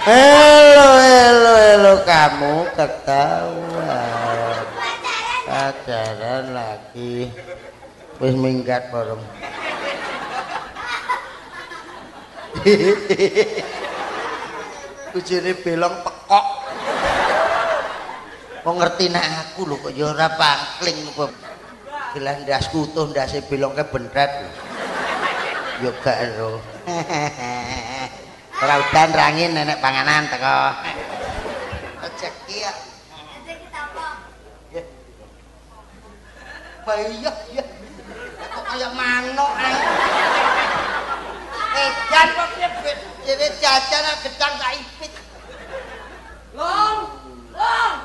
Halo halo halo kamu ketahuan. Pacaran lagi. Wis minggat bareng. Kujene belong pekok. Wong ngerti nek aku lho kok ya ora pangkling apa. Gelah ndasku utuh ndase belongke bentret lho. Ya gak ero. Ora udan rangin nenek panganan teko. Rezeki ya. Rezeki apa? Ya. Iya, iya. Kok kaya manuk ae. Edan kok piye dhewe jajan gedang sak ipit. Long, long.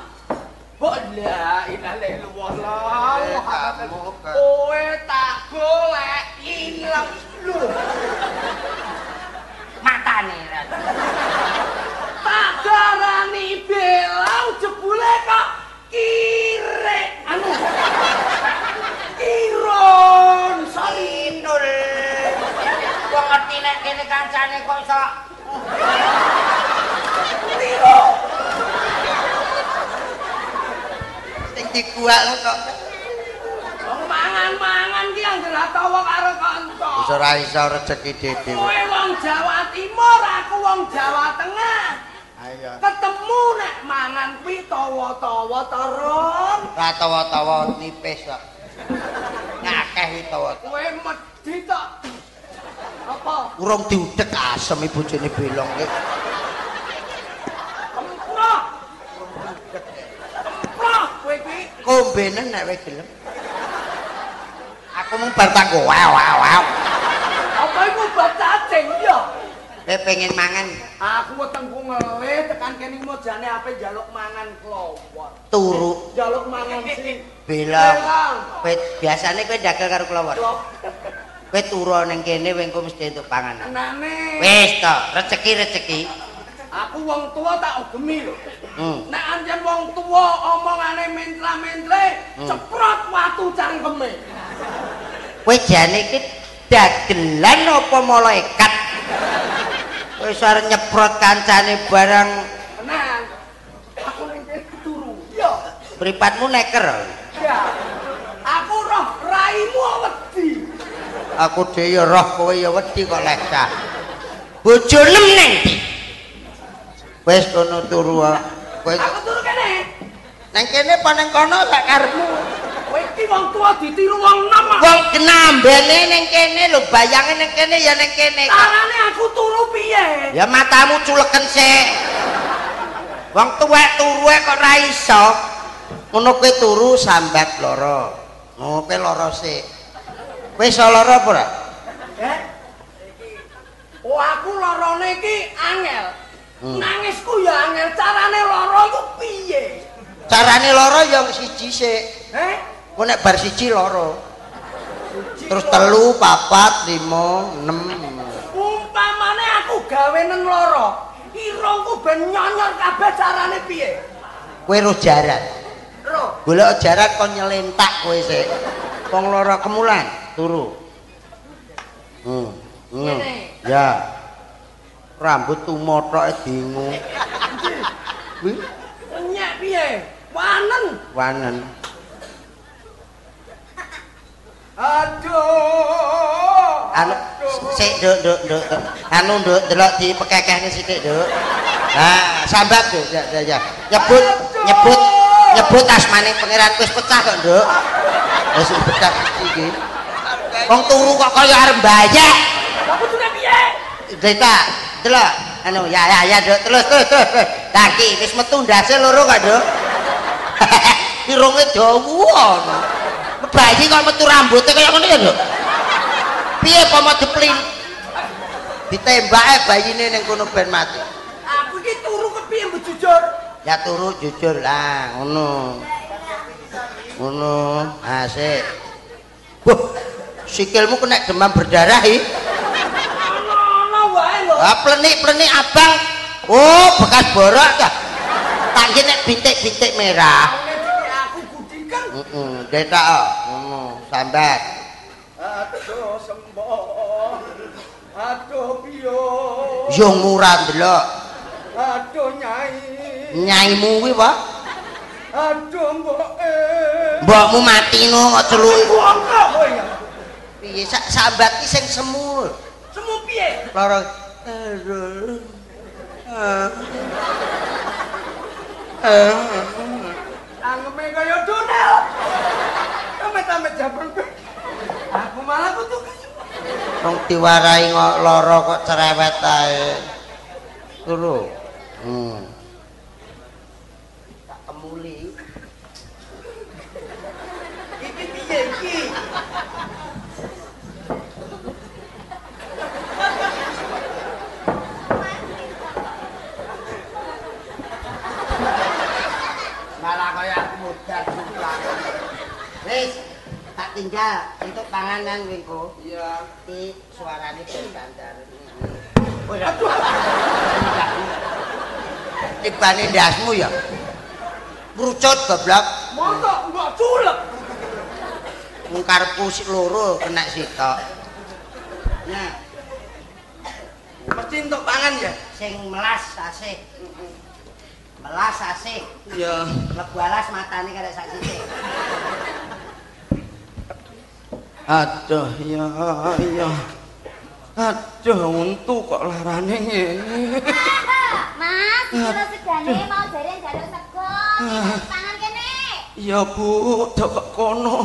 Mbok la ilaha illallah Muhammad. Kowe tak golek ilang lho. Matane ra. Tak darani belau jebule kok kire anu. Kiron Sarinul. Wong ngerti nek kene kancane kok iso Tiro. Dikuak lah kok. Wong mangan-mangan ki anggere tawa karo kanca. Wis ora iso rejeki dhewe. Kowe wong Jawa Timur, aku wong Jawa Tengah. Ayo. Ketemu nek mangan kuwi tawa-tawa terus. Ora tawa-tawa nipis kok. Ngakeh kuwi tawa. Kowe medhi tok. Apa? Urung diudek asem bojone Belong ki. Kemproh. Kemproh kowe kuwi. Kombenen nek kowe gelem. Aku mung bar tak go wow wow wow. Apa iku bab cacing ya? Kowe pengen mangan? Aku wetengku ngelih tekan kene mau jane ape njaluk mangan klowor. Turu. Njaluk mangan sing Belong. Kowe biasane kowe ndagel karo klowor. Kowe turu ning kene kowe engko mesti entuk panganan. Tenane. Wis to, rejeki-rejeki. Aku wong tuwa tak ugemi lho. Nek ancen wong tuwa omongane mentla-mentle, ceprot watu cangkeme. Kowe jane iki dagelan apa malaikat? Kowe iso arep nyeprot kancane barang. Tenan. Aku ning kene turu. Iya. Mripatmu neker. Iya. Aku roh raimu wedi. Aku dhewe ya roh kowe ya wedi kok lecah. Bojonem ning ndi? Wis kono turu kowe. Aku turu kene. Nang kene apa nang kono sak karepmu? Kowe iki wong tuwa ditiru wong enom. Wong kenambene ning kene lho, bayange ning kene ya ning kene. Carane aku turu piye? Ya matamu culeken sik. Wong tuwek turuwe kok ora iso. Ngono kowe turu sambat lara. Ngono kowe lara sik. Kowe iso lara apa ora? Eh? Oh aku larane iki angel. Nangisku ya angel, carane lara iku piye? Carane lara ya siji sik. Heh? Engko nek bar siji lara. Terus 3, 4, 5, 6. Umpamane aku gawenen lara, irungku ben nyonyor kabeh carane piye? Kowe roh jaran. Roh. Golek jaran kon nyelentak kowe sik. Wong lara kemulan turu. Ya. Rambut tumothoke dingu. Kuwi nyek piye? Wanen. Wanen. Aduh. Anu sik nduk nduk nduk. Anu nduk delok dipekekehne sithik nduk. Nah, sambat nduk. Ya ya. Nyebut nyebut nyebut asmane pangeran wis pecah kok nduk. Wis pecah iki. Wong turu kok kaya arep mbayek. Lah kudune piye? Deta, delok. Anu ya ya ya nduk, terus terus terus. Lah iki wis metu ndase loro kok nduk. Irunge dawa ngono. Bayi kok metu rambutnya kaya ngono ya nduk. Piye pomo diplin? Ditembake bayine ning kono ben mati. Aku iki turu kepiye mbok jujur? Ya turu jujur lah ngono. Ngono, asik. Wah, sikilmu kena demam berdarah iki. Ana-ana wae lho. Ah plenik-plenik abang. Oh, bekas borok ta. Tak nggih nek bintik-bintik merah. Aku gudiken. Heeh, detak ngono, sambat. Aduh semboh. Aduh piyo. Yo murah ndelok. Aduh nyai. Nyaimu kuwi, Pak. Aduh mboke. Mbokmu mati no kok celuki. Kowe ya. Piye sak sambat ki sing semu. Semu piye? Lara. Angeme kaya Donel. Amit-amit jabreng. Aku malah kudu wong diwarai kok lara kok cerewet ae. Turu. Tak kemuli. Iki piye iki? Malah kaya aku modar jumlah. Wis, tak tinggal untuk panganan wingko. Iya. Iki suarane ben bandar. Aduh. Tibane ndasmu ya. Mrucut goblok. Mosok mbok culek. Mung karepku sik loro kena sitok. Nah, mesti entuk pangan ya sing melas asih. Melas asih. Iya. Mlebu alas matane karek sak sithik. Aduh ya ya. Aduh untu kok larane ngene. Mas, iki lho segane mau jare njaluk sego. Pangan kene. Iya Bu, dok kok kono.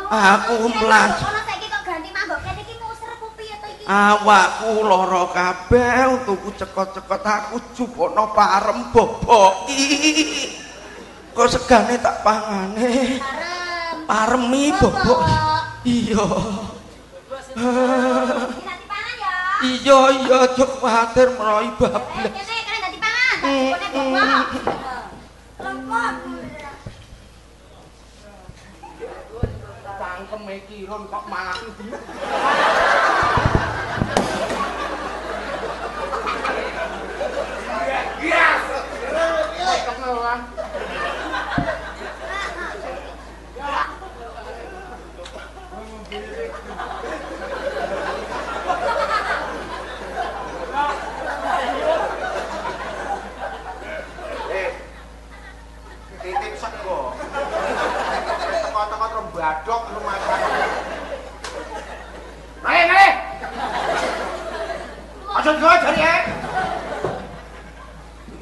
Aku mlas. Kono saiki kok ganti manggok kene iki muser ku piye to iki? Awakku lara kabeh, untuku cekot-cekot aku jupono parem boboki. Kok segane tak pangane. Parem. Paremi bobok. Iya. Ganti pangan ya. Iya iya aja kuwatir menawi bablas. Kene kene ganti pangan, tak jupone bobok. Lempok. Cangkeme kirun kok mandi. Yes. Titip sego. Teko-teko terus badok rumah sakit. Ayo, ayo. Aja jari ae.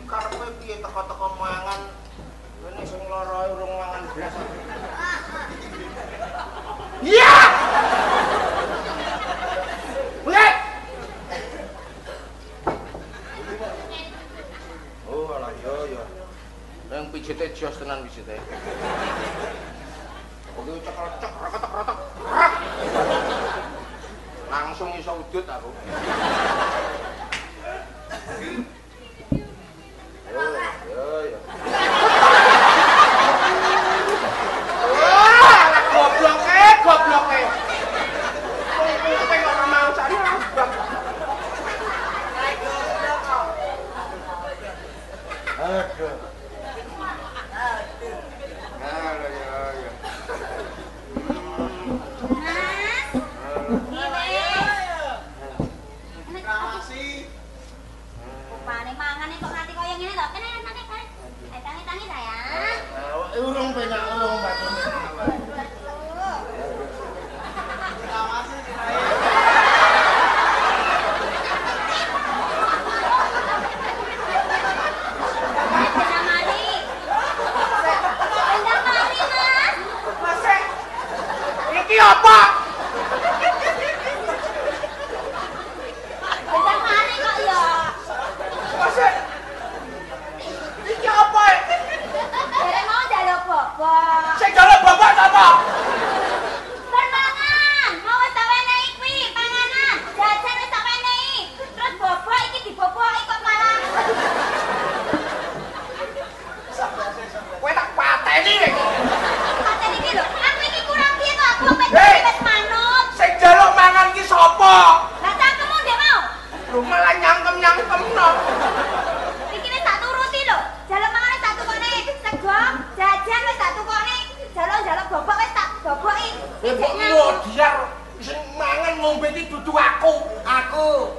Karepe piye teko-teko mangan. Ngene sing lara urung mangan blas. Iya. Weh. Oh, alah yo yo. Yang pijete jos tenan pijete. Oke cekel cek reketek retek. Langsung iso udut aku. Yo yo yo. Wah, gobloke, gobloke. Wong kok ora mau cari abang. Aduh. Urung penak urung batune. Awasi sirahe. Mari. Mas. Mas, iki apa? Bentar mari kok ya. Mas, iki apa? Jare mau njaluk bobok. Sing njaluk bobok sapa? Permangan, mau wis tak wenehi kuwi panganan, jajan wis tak wenehi. Terus bobok iki diboboki kok malah. Kowe tak pateni iki. Pateni iki lho, aku iki kurang piye to aku wis manut. Sing njaluk mangan iki sapa? Lah cangkemmu ndek mau. Lho malah nyangkem-nyangkemno. Iki wis tak turuti lho. Jaluk mangan wis tak tukokne sego, jajan wis tak tukokne, jaluk-jaluk bobok wis tak boboki. Mbok modiar sing mangan ngombe iki dudu aku. Aku.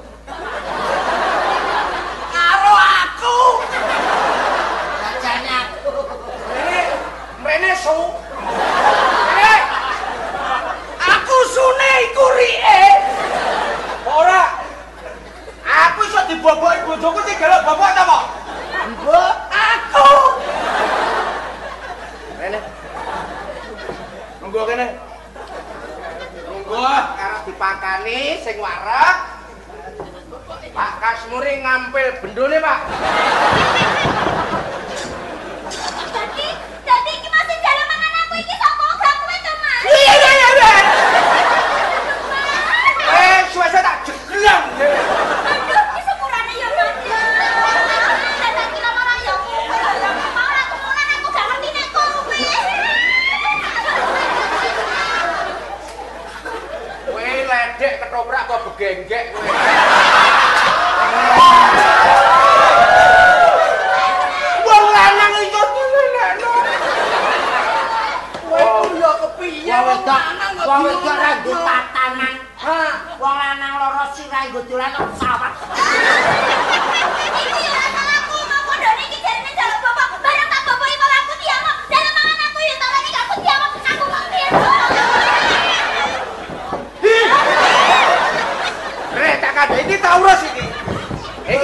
Karo aku. Jajane aku. Mrene, mrene su. Mrene. Aku sune iku rike. Ora. Aku iso diboboki bojoku sing jaluk bobok ta, Pak? Mbok aku. Rene. Nunggu kene. Nunggu karo dipakani sing wareg. Pak Kasmuri ngampil bendone, Pak. Dadi iki masih jaluk mangan aku iki sapa gak kowe to, Mas? Iya iya iya. Eh, suwe-suwe tak jegleng. Aduh, iki sepurane ya, Mas. Lah saiki lara ya kowe lho. Mau ora kemulan aku gak ngerti nek kowe. Kowe ledek ketoprak kok begenggek kowe.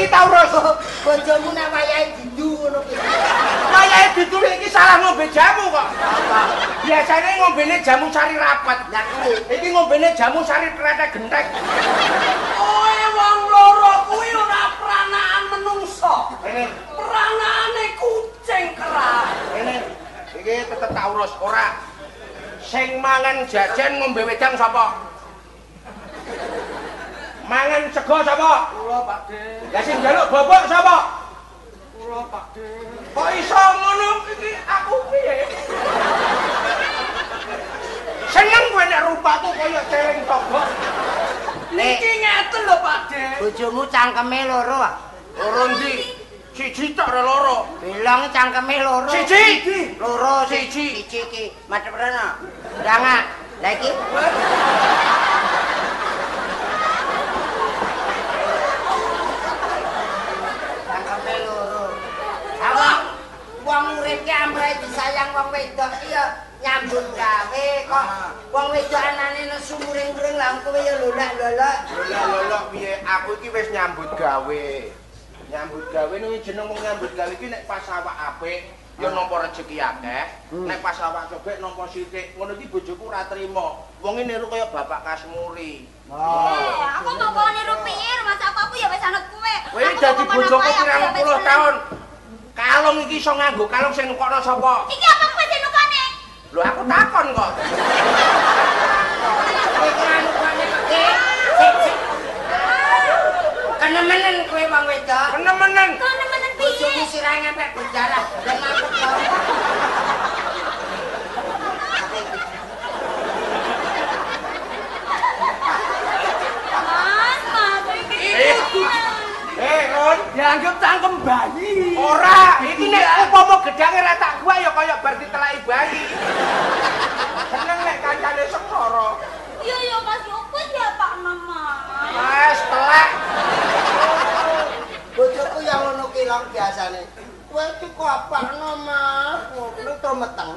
Iki ta urus. Bojomu nek wayahe didu ngono ki. Wayahe didu iki salah ngombe jamu kok. Biasane ngombene jamu sari rapet. Lah kuwi iki ngombene jamu sari tretek gentek. Kowe wong loro kuwi ora peranaan menungso. Rene, peranane kucing kerak. Rene, iki tetep tak urus ora. Sing mangan jajan ngombe wedang sapa? Mangan sego sapa? Kula, Pak De. Lah sing njaluk bobok sapa? Kula, Pak De. Kok iso ngono iki aku piye? Seneng kowe nek rupaku kaya celeng togok. Niki ngeten lho, Pak De. Bojomu cangkeme loro, ah. Loro ndi? Siji tok ora loro. Bilong cangkeme loro. Siji. Loro siji. Siji iki. Madhep rene. Ndangak. Lah iki cangkeme loro. Awak wong urip ki amrih disayang wong wedok ki ya nyambut gawe kok. Wong wedok anane nesu muring-muring lah kowe ya lolak-lolok. Lolak-lolok piye? Aku iki wis nyambut gawe. Nyambut gawe niku jeneng wong nyambut gawe iki nek pas awak apik ya nampa rejeki akeh, nek pas awak cobek nampa sithik. Ngono iki bojoku ora trima. Wong niru kaya Bapak Kasmuri. Oh. Aku mau kok niru piye? Masa aku ya wis anut kowe. Kowe dadi bojoku pirang puluh taun. Kalung iki iso nganggo kalung sing nukokno sapa? Iki apa kowe sing nukokne? Lho aku takon kok. Kowe ora nukokne kok, Dik. Sik sik. Kenemenen kowe wong wedok. Kenemenen. Kenemenen piye? Bojomu sirahe ngantek berdarah dan mabuk kok. Mas, mas iki. Ron, dianggep cangkem bayi. Ora, iki nek upama gedhange ra tak gua ya kaya bar ditelaki bayi. Seneng nek kancane sengsara. Iya ya Mas, kowe diapakno, Mas? Mas, telek. Bojoku yang ngono ki long biasane. Kowe iki kok apakno, Mas? Ngono terus meteng.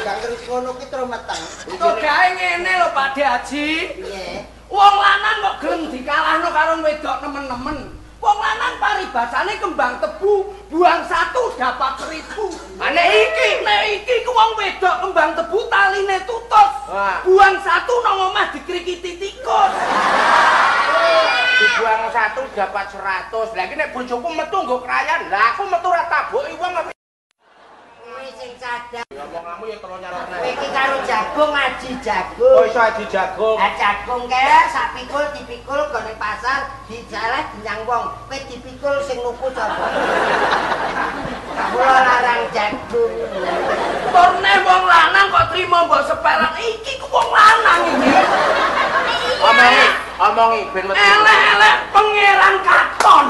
Gak ngerti ngono ki terus meteng. Kok gawe ngene lho Pak De Haji. Piye? Wong lanang kok gelem dikalahno karo wedok nemen-nemen. Wong lanang paribasane kembang tebu, buang satu dapat 1000. Nek iki, nek iki ku wong wedok kembang tebu taline tutus. Buang satu nang omah dikrikiti tikus. Dibuang satu dapat 100. Lah iki nek bojoku metu nggo krayan, lah aku metu ora taboki wong apa. Kowe sing sadar. Ya omonganmu ya telu nyarone. Kowe iki karo jagung aji jagung. Oh iso aji jagung. Ha jagung kae sak pikul dipikul gone pasar dijalah dinyang wong. Kowe dipikul sing nuku sapa? Kula larang jagung. Turne wong lanang kok trimo mbok sepelan iki ku wong lanang iki. Omongi, omongi ben metu. Elek-elek pangeran katon.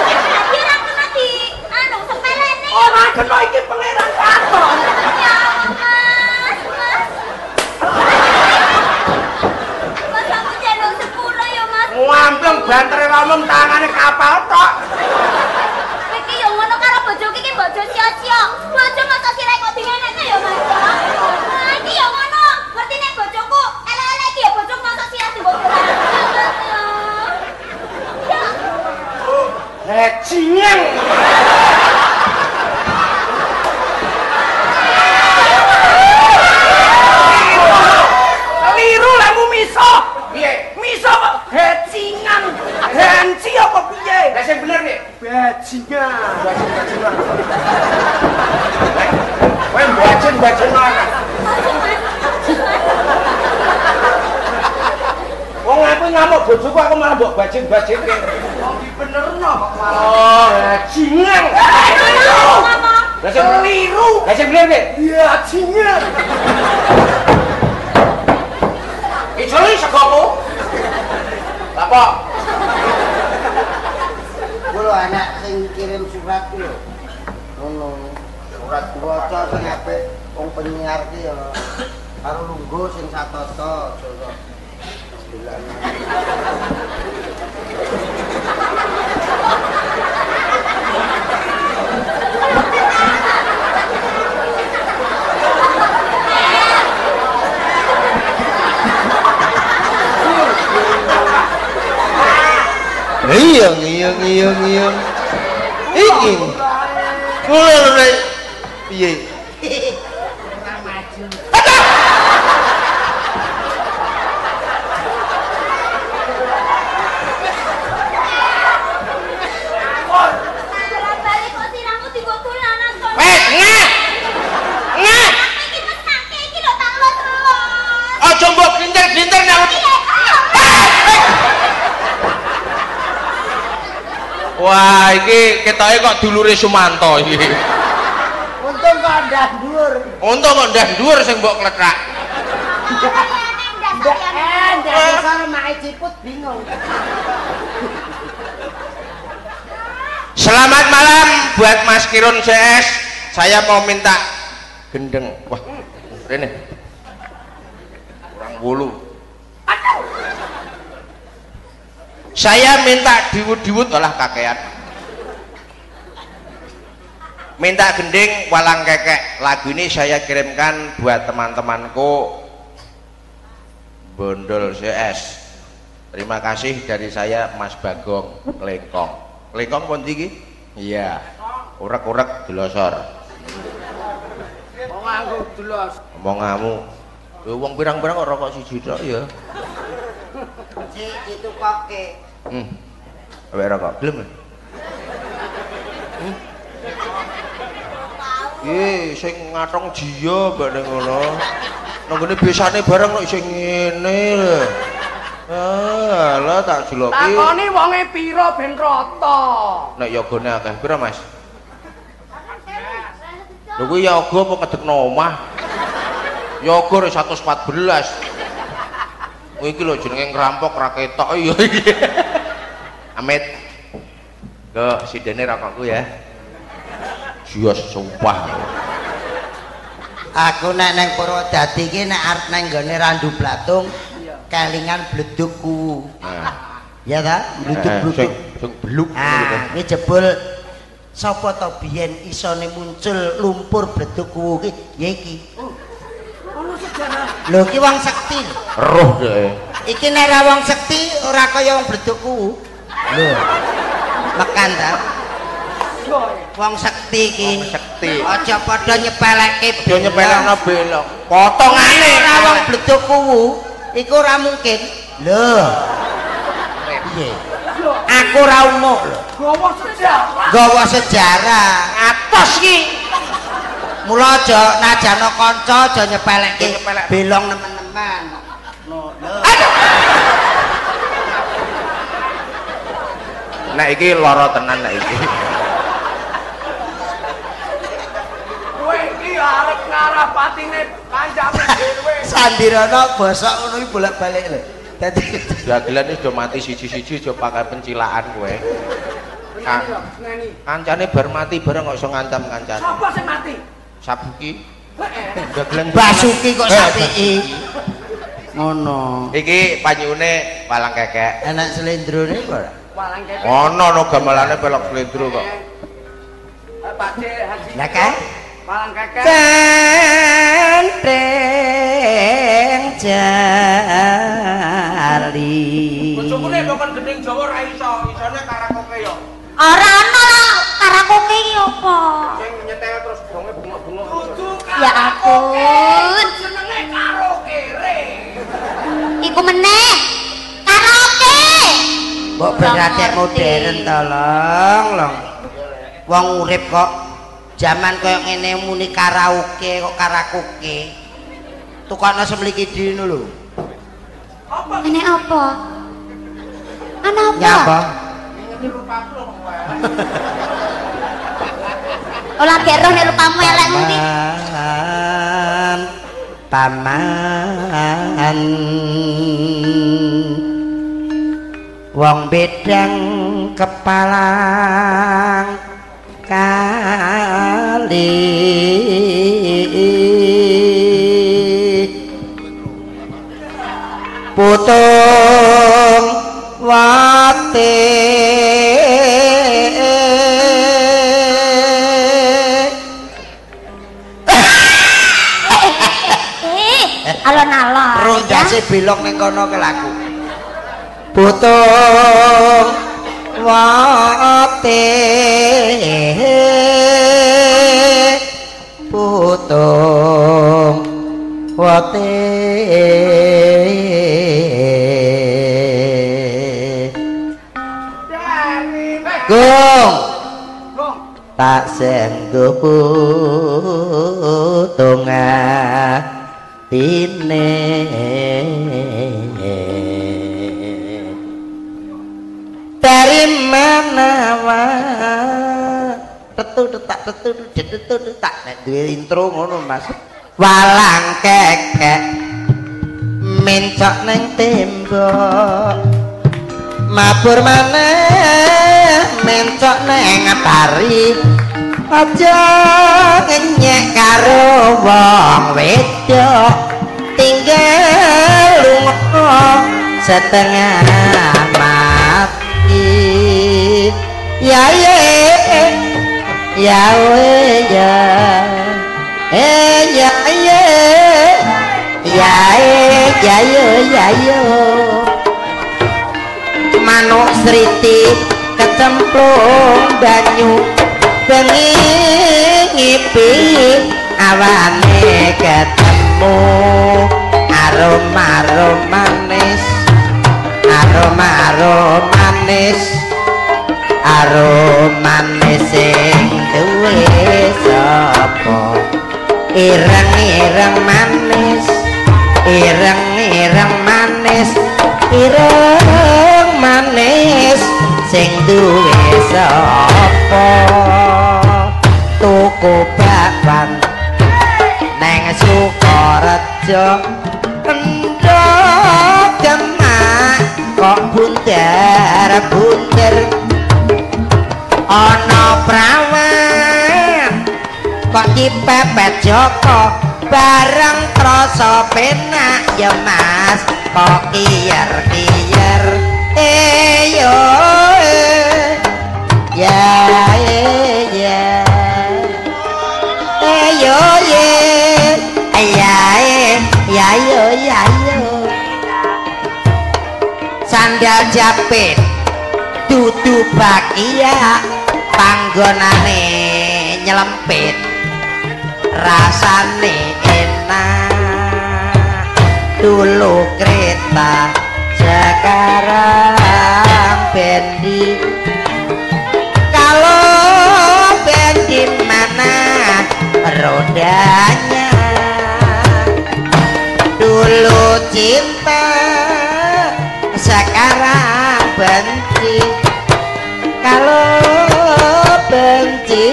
Iki ora kena di anu sepelene. Ora kena iki pangeran katon. Ya Allah, Mas, Mas. Mas aku jaluk sepuro ya, Mas. Ngampleng bantere omong tangane kapal tok. Kowe iki yo ngono karo bojoku iki bojo sia-sia. Bojo masa sirahe kok dingenekne ya, Mas. Nah, iki yo ngono. Ngerti nek bojoku elek-elek iki ya bojoku masa sirah dimbok. Ya. Bajingan. Keliru lemu miso. Piye? Miso kok bajingan. Henci apa piye? Lah sing bener piye? Bajingan. Bajingan. Kowe bajin-bajin ora. Wong aku ngamuk bojoku aku malah mbok bajin-bajinke. Wong dibenerno kok malah. Oh, bajingan. Lah sing keliru. Lah sing bener piye? Bajingan. Ijoli segoku. Apa? Kulo anak sing kirim surat ku lho. Ngono. Surat waca sing apik wong penyiar ki ya karo lungguh sing satata aja kok. Iya, iya. Ngiyung ngiyung ngiyung. Iki. Ngono lho rek. Piye? Ora maju. Balik kok sirahmu dienggo dolanan to. Weh, ngeh. Ngeh. Iki mesake iki lho tak los-los. Aja mbok glintir-glintir nek. Wah, iki ketoke kok dulure Sumanto iki. Untung kok ndah dhuwur. Untung kok ndah dhuwur sing mbok klethak. Ndak iso remake ciput bingung. Selamat malam buat Mas Kirun CS. Saya mau minta gendeng. Wah, rene. Kurang 8. Saya minta diwut-diwut olah kakean. Minta gending walang kekek. Lagu ini saya kirimkan buat teman-temanku Bondol CS. Terima kasih dari saya Mas Bagong Lengkong. Lengkong pundi iki? Iya. Urek-urek delosor. Wong aku delos. Omonganmu. Lho wong pirang-pirang kok rokok siji tok ya. Cik ditukoke. Awake rokok gelem. Sing ngatong jiya mbak ning ngono. Nang ngene biasane bareng kok isih ngene lho. Ah, lah tak jeloki. Takoni wonge pira ben rata. Nek yogane akeh pira, Mas? Lho kuwi yoga apa ngedekno omah? Yoga 114. Kuwi iki lho jenenge ngrampok ra ketok ya iki. Amit. Kok sidene rokokku ya. Jios sumpah. Aku nek nang Purwodadi iki nek arep nang nggone Randu Blatung kelingan bleduk kuwu. Nah. Ya ta? Bleduk-bleduk sing beluk ngono. Iki jebul sapa to biyen isone muncul lumpur bleduk kuwu ki ya iki. Ono sejarah. Lho iki wong sekti. Roh dhek. Iki nek ora wong sekti ora kaya wong bleduk kuwu. Lho. Mekan ta? Wong sekti iki. Wong sekti. Aja padha nyepelekke. Aja nyepelekno belok. Potongane ora wong bleduk kuwu iku ora mungkin. Lho. Piye? Aku ora umuk lho. Gawa sejarah. Gawa sejarah. Atos iki. Mula aja najano kanca aja nyepelekke belong nemen-nemen. Lho. Aduh. Nek iki lara tenan nek iki. Kowe iki arep ngarah patine kancane dhewe. Sandirana bosok ngono iki bolak-balik lho. Dadi dagelan wis do mati siji-siji aja pakai pencilaan kowe. Kancane bar mati bareng kok iso ngancam kancane. Sapa sing mati? Sabuki. Dagelan Basuki kok sapiki. Ngono. Iki panyune walang kekek. Enak slendrone apa ora? Walang kekek. Ono no gamelane pelok slendro kok. Pak De Haji. Lah kae walang kekek. Centeng jali. Bojoku nek mbok kon gending Jawa ora iso, isone karaoke yo. Ora ono lah karaoke iki apa? Sing nyetel terus gonge bungok-bungok. Ya ampun. Jenenge karaoke re. Iku meneh. Karaoke. Mbok berarti modern tolong, long. Wong urip kok jaman koyo ngene muni karaoke kok karaoke. Tukokno semliki dino lho. Apa? Ngene apa? Ana apa? Nyapa? Ora gek roh nek rupamu elek mesti. Paman. Wong bedang kepalang kali. Putung wate alon-alon rondase belok ning kono ke laku. Putung wote putung wote gong tak senggo putung atine dari mana tetu tetak tetu tetu tetak nek duwe intro ngono Mas. Walang kekek mencok neng tembok mabur maneh mencok neng pari aja ngenyek karo wong wedok tinggal lunga setengah mati ya ye ya we ya eh ya ye ya eh ya yo ya yo manuk sriti kecemplung banyu bengi ngipi awane ketemu arom-arom manis arom-arom manis arom manis sing duwe sapa ireng-ireng manis ireng-ireng manis ireng manis sing duwe sapa tuku bakwan neng Sukorejo endhog demak kok bunder bunder ana prawan kok dipepet Joko bareng krasa penak ya Mas kok kiyer-kiyer yo ya ya yo ye ya ya yo ya yo sandal japit dudu bakia panggonane nyelempit rasane enak dulu kereta sekarang bendi kalau bendi mana rodanya dulu cinta sekarang benci kalau benci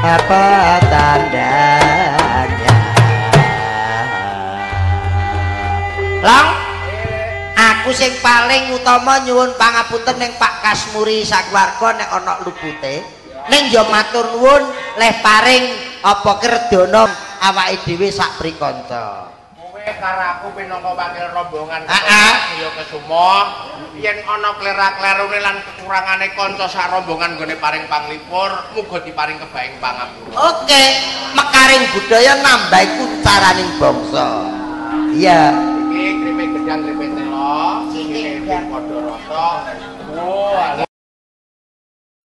apa tandanya. Long aku sing paling utama nyuwun pangapunten ning Pak Kasmuri sakeluarga nek ana lupute ning ya matur nuwun leh paring apa kerdana awake dhewe sak prikanca. Kowe karo aku pinangka wakil rombongan ya kesumo yen ana klera-klerune lan kekurangane kanca sak rombongan nggone paring panglipur muga diparing kebaing pangapura. Oke, mekaring budaya nambahi kuncaraning bangsa. Iya. Iki kripe gedang kripe telo, iki padha rata. Oh,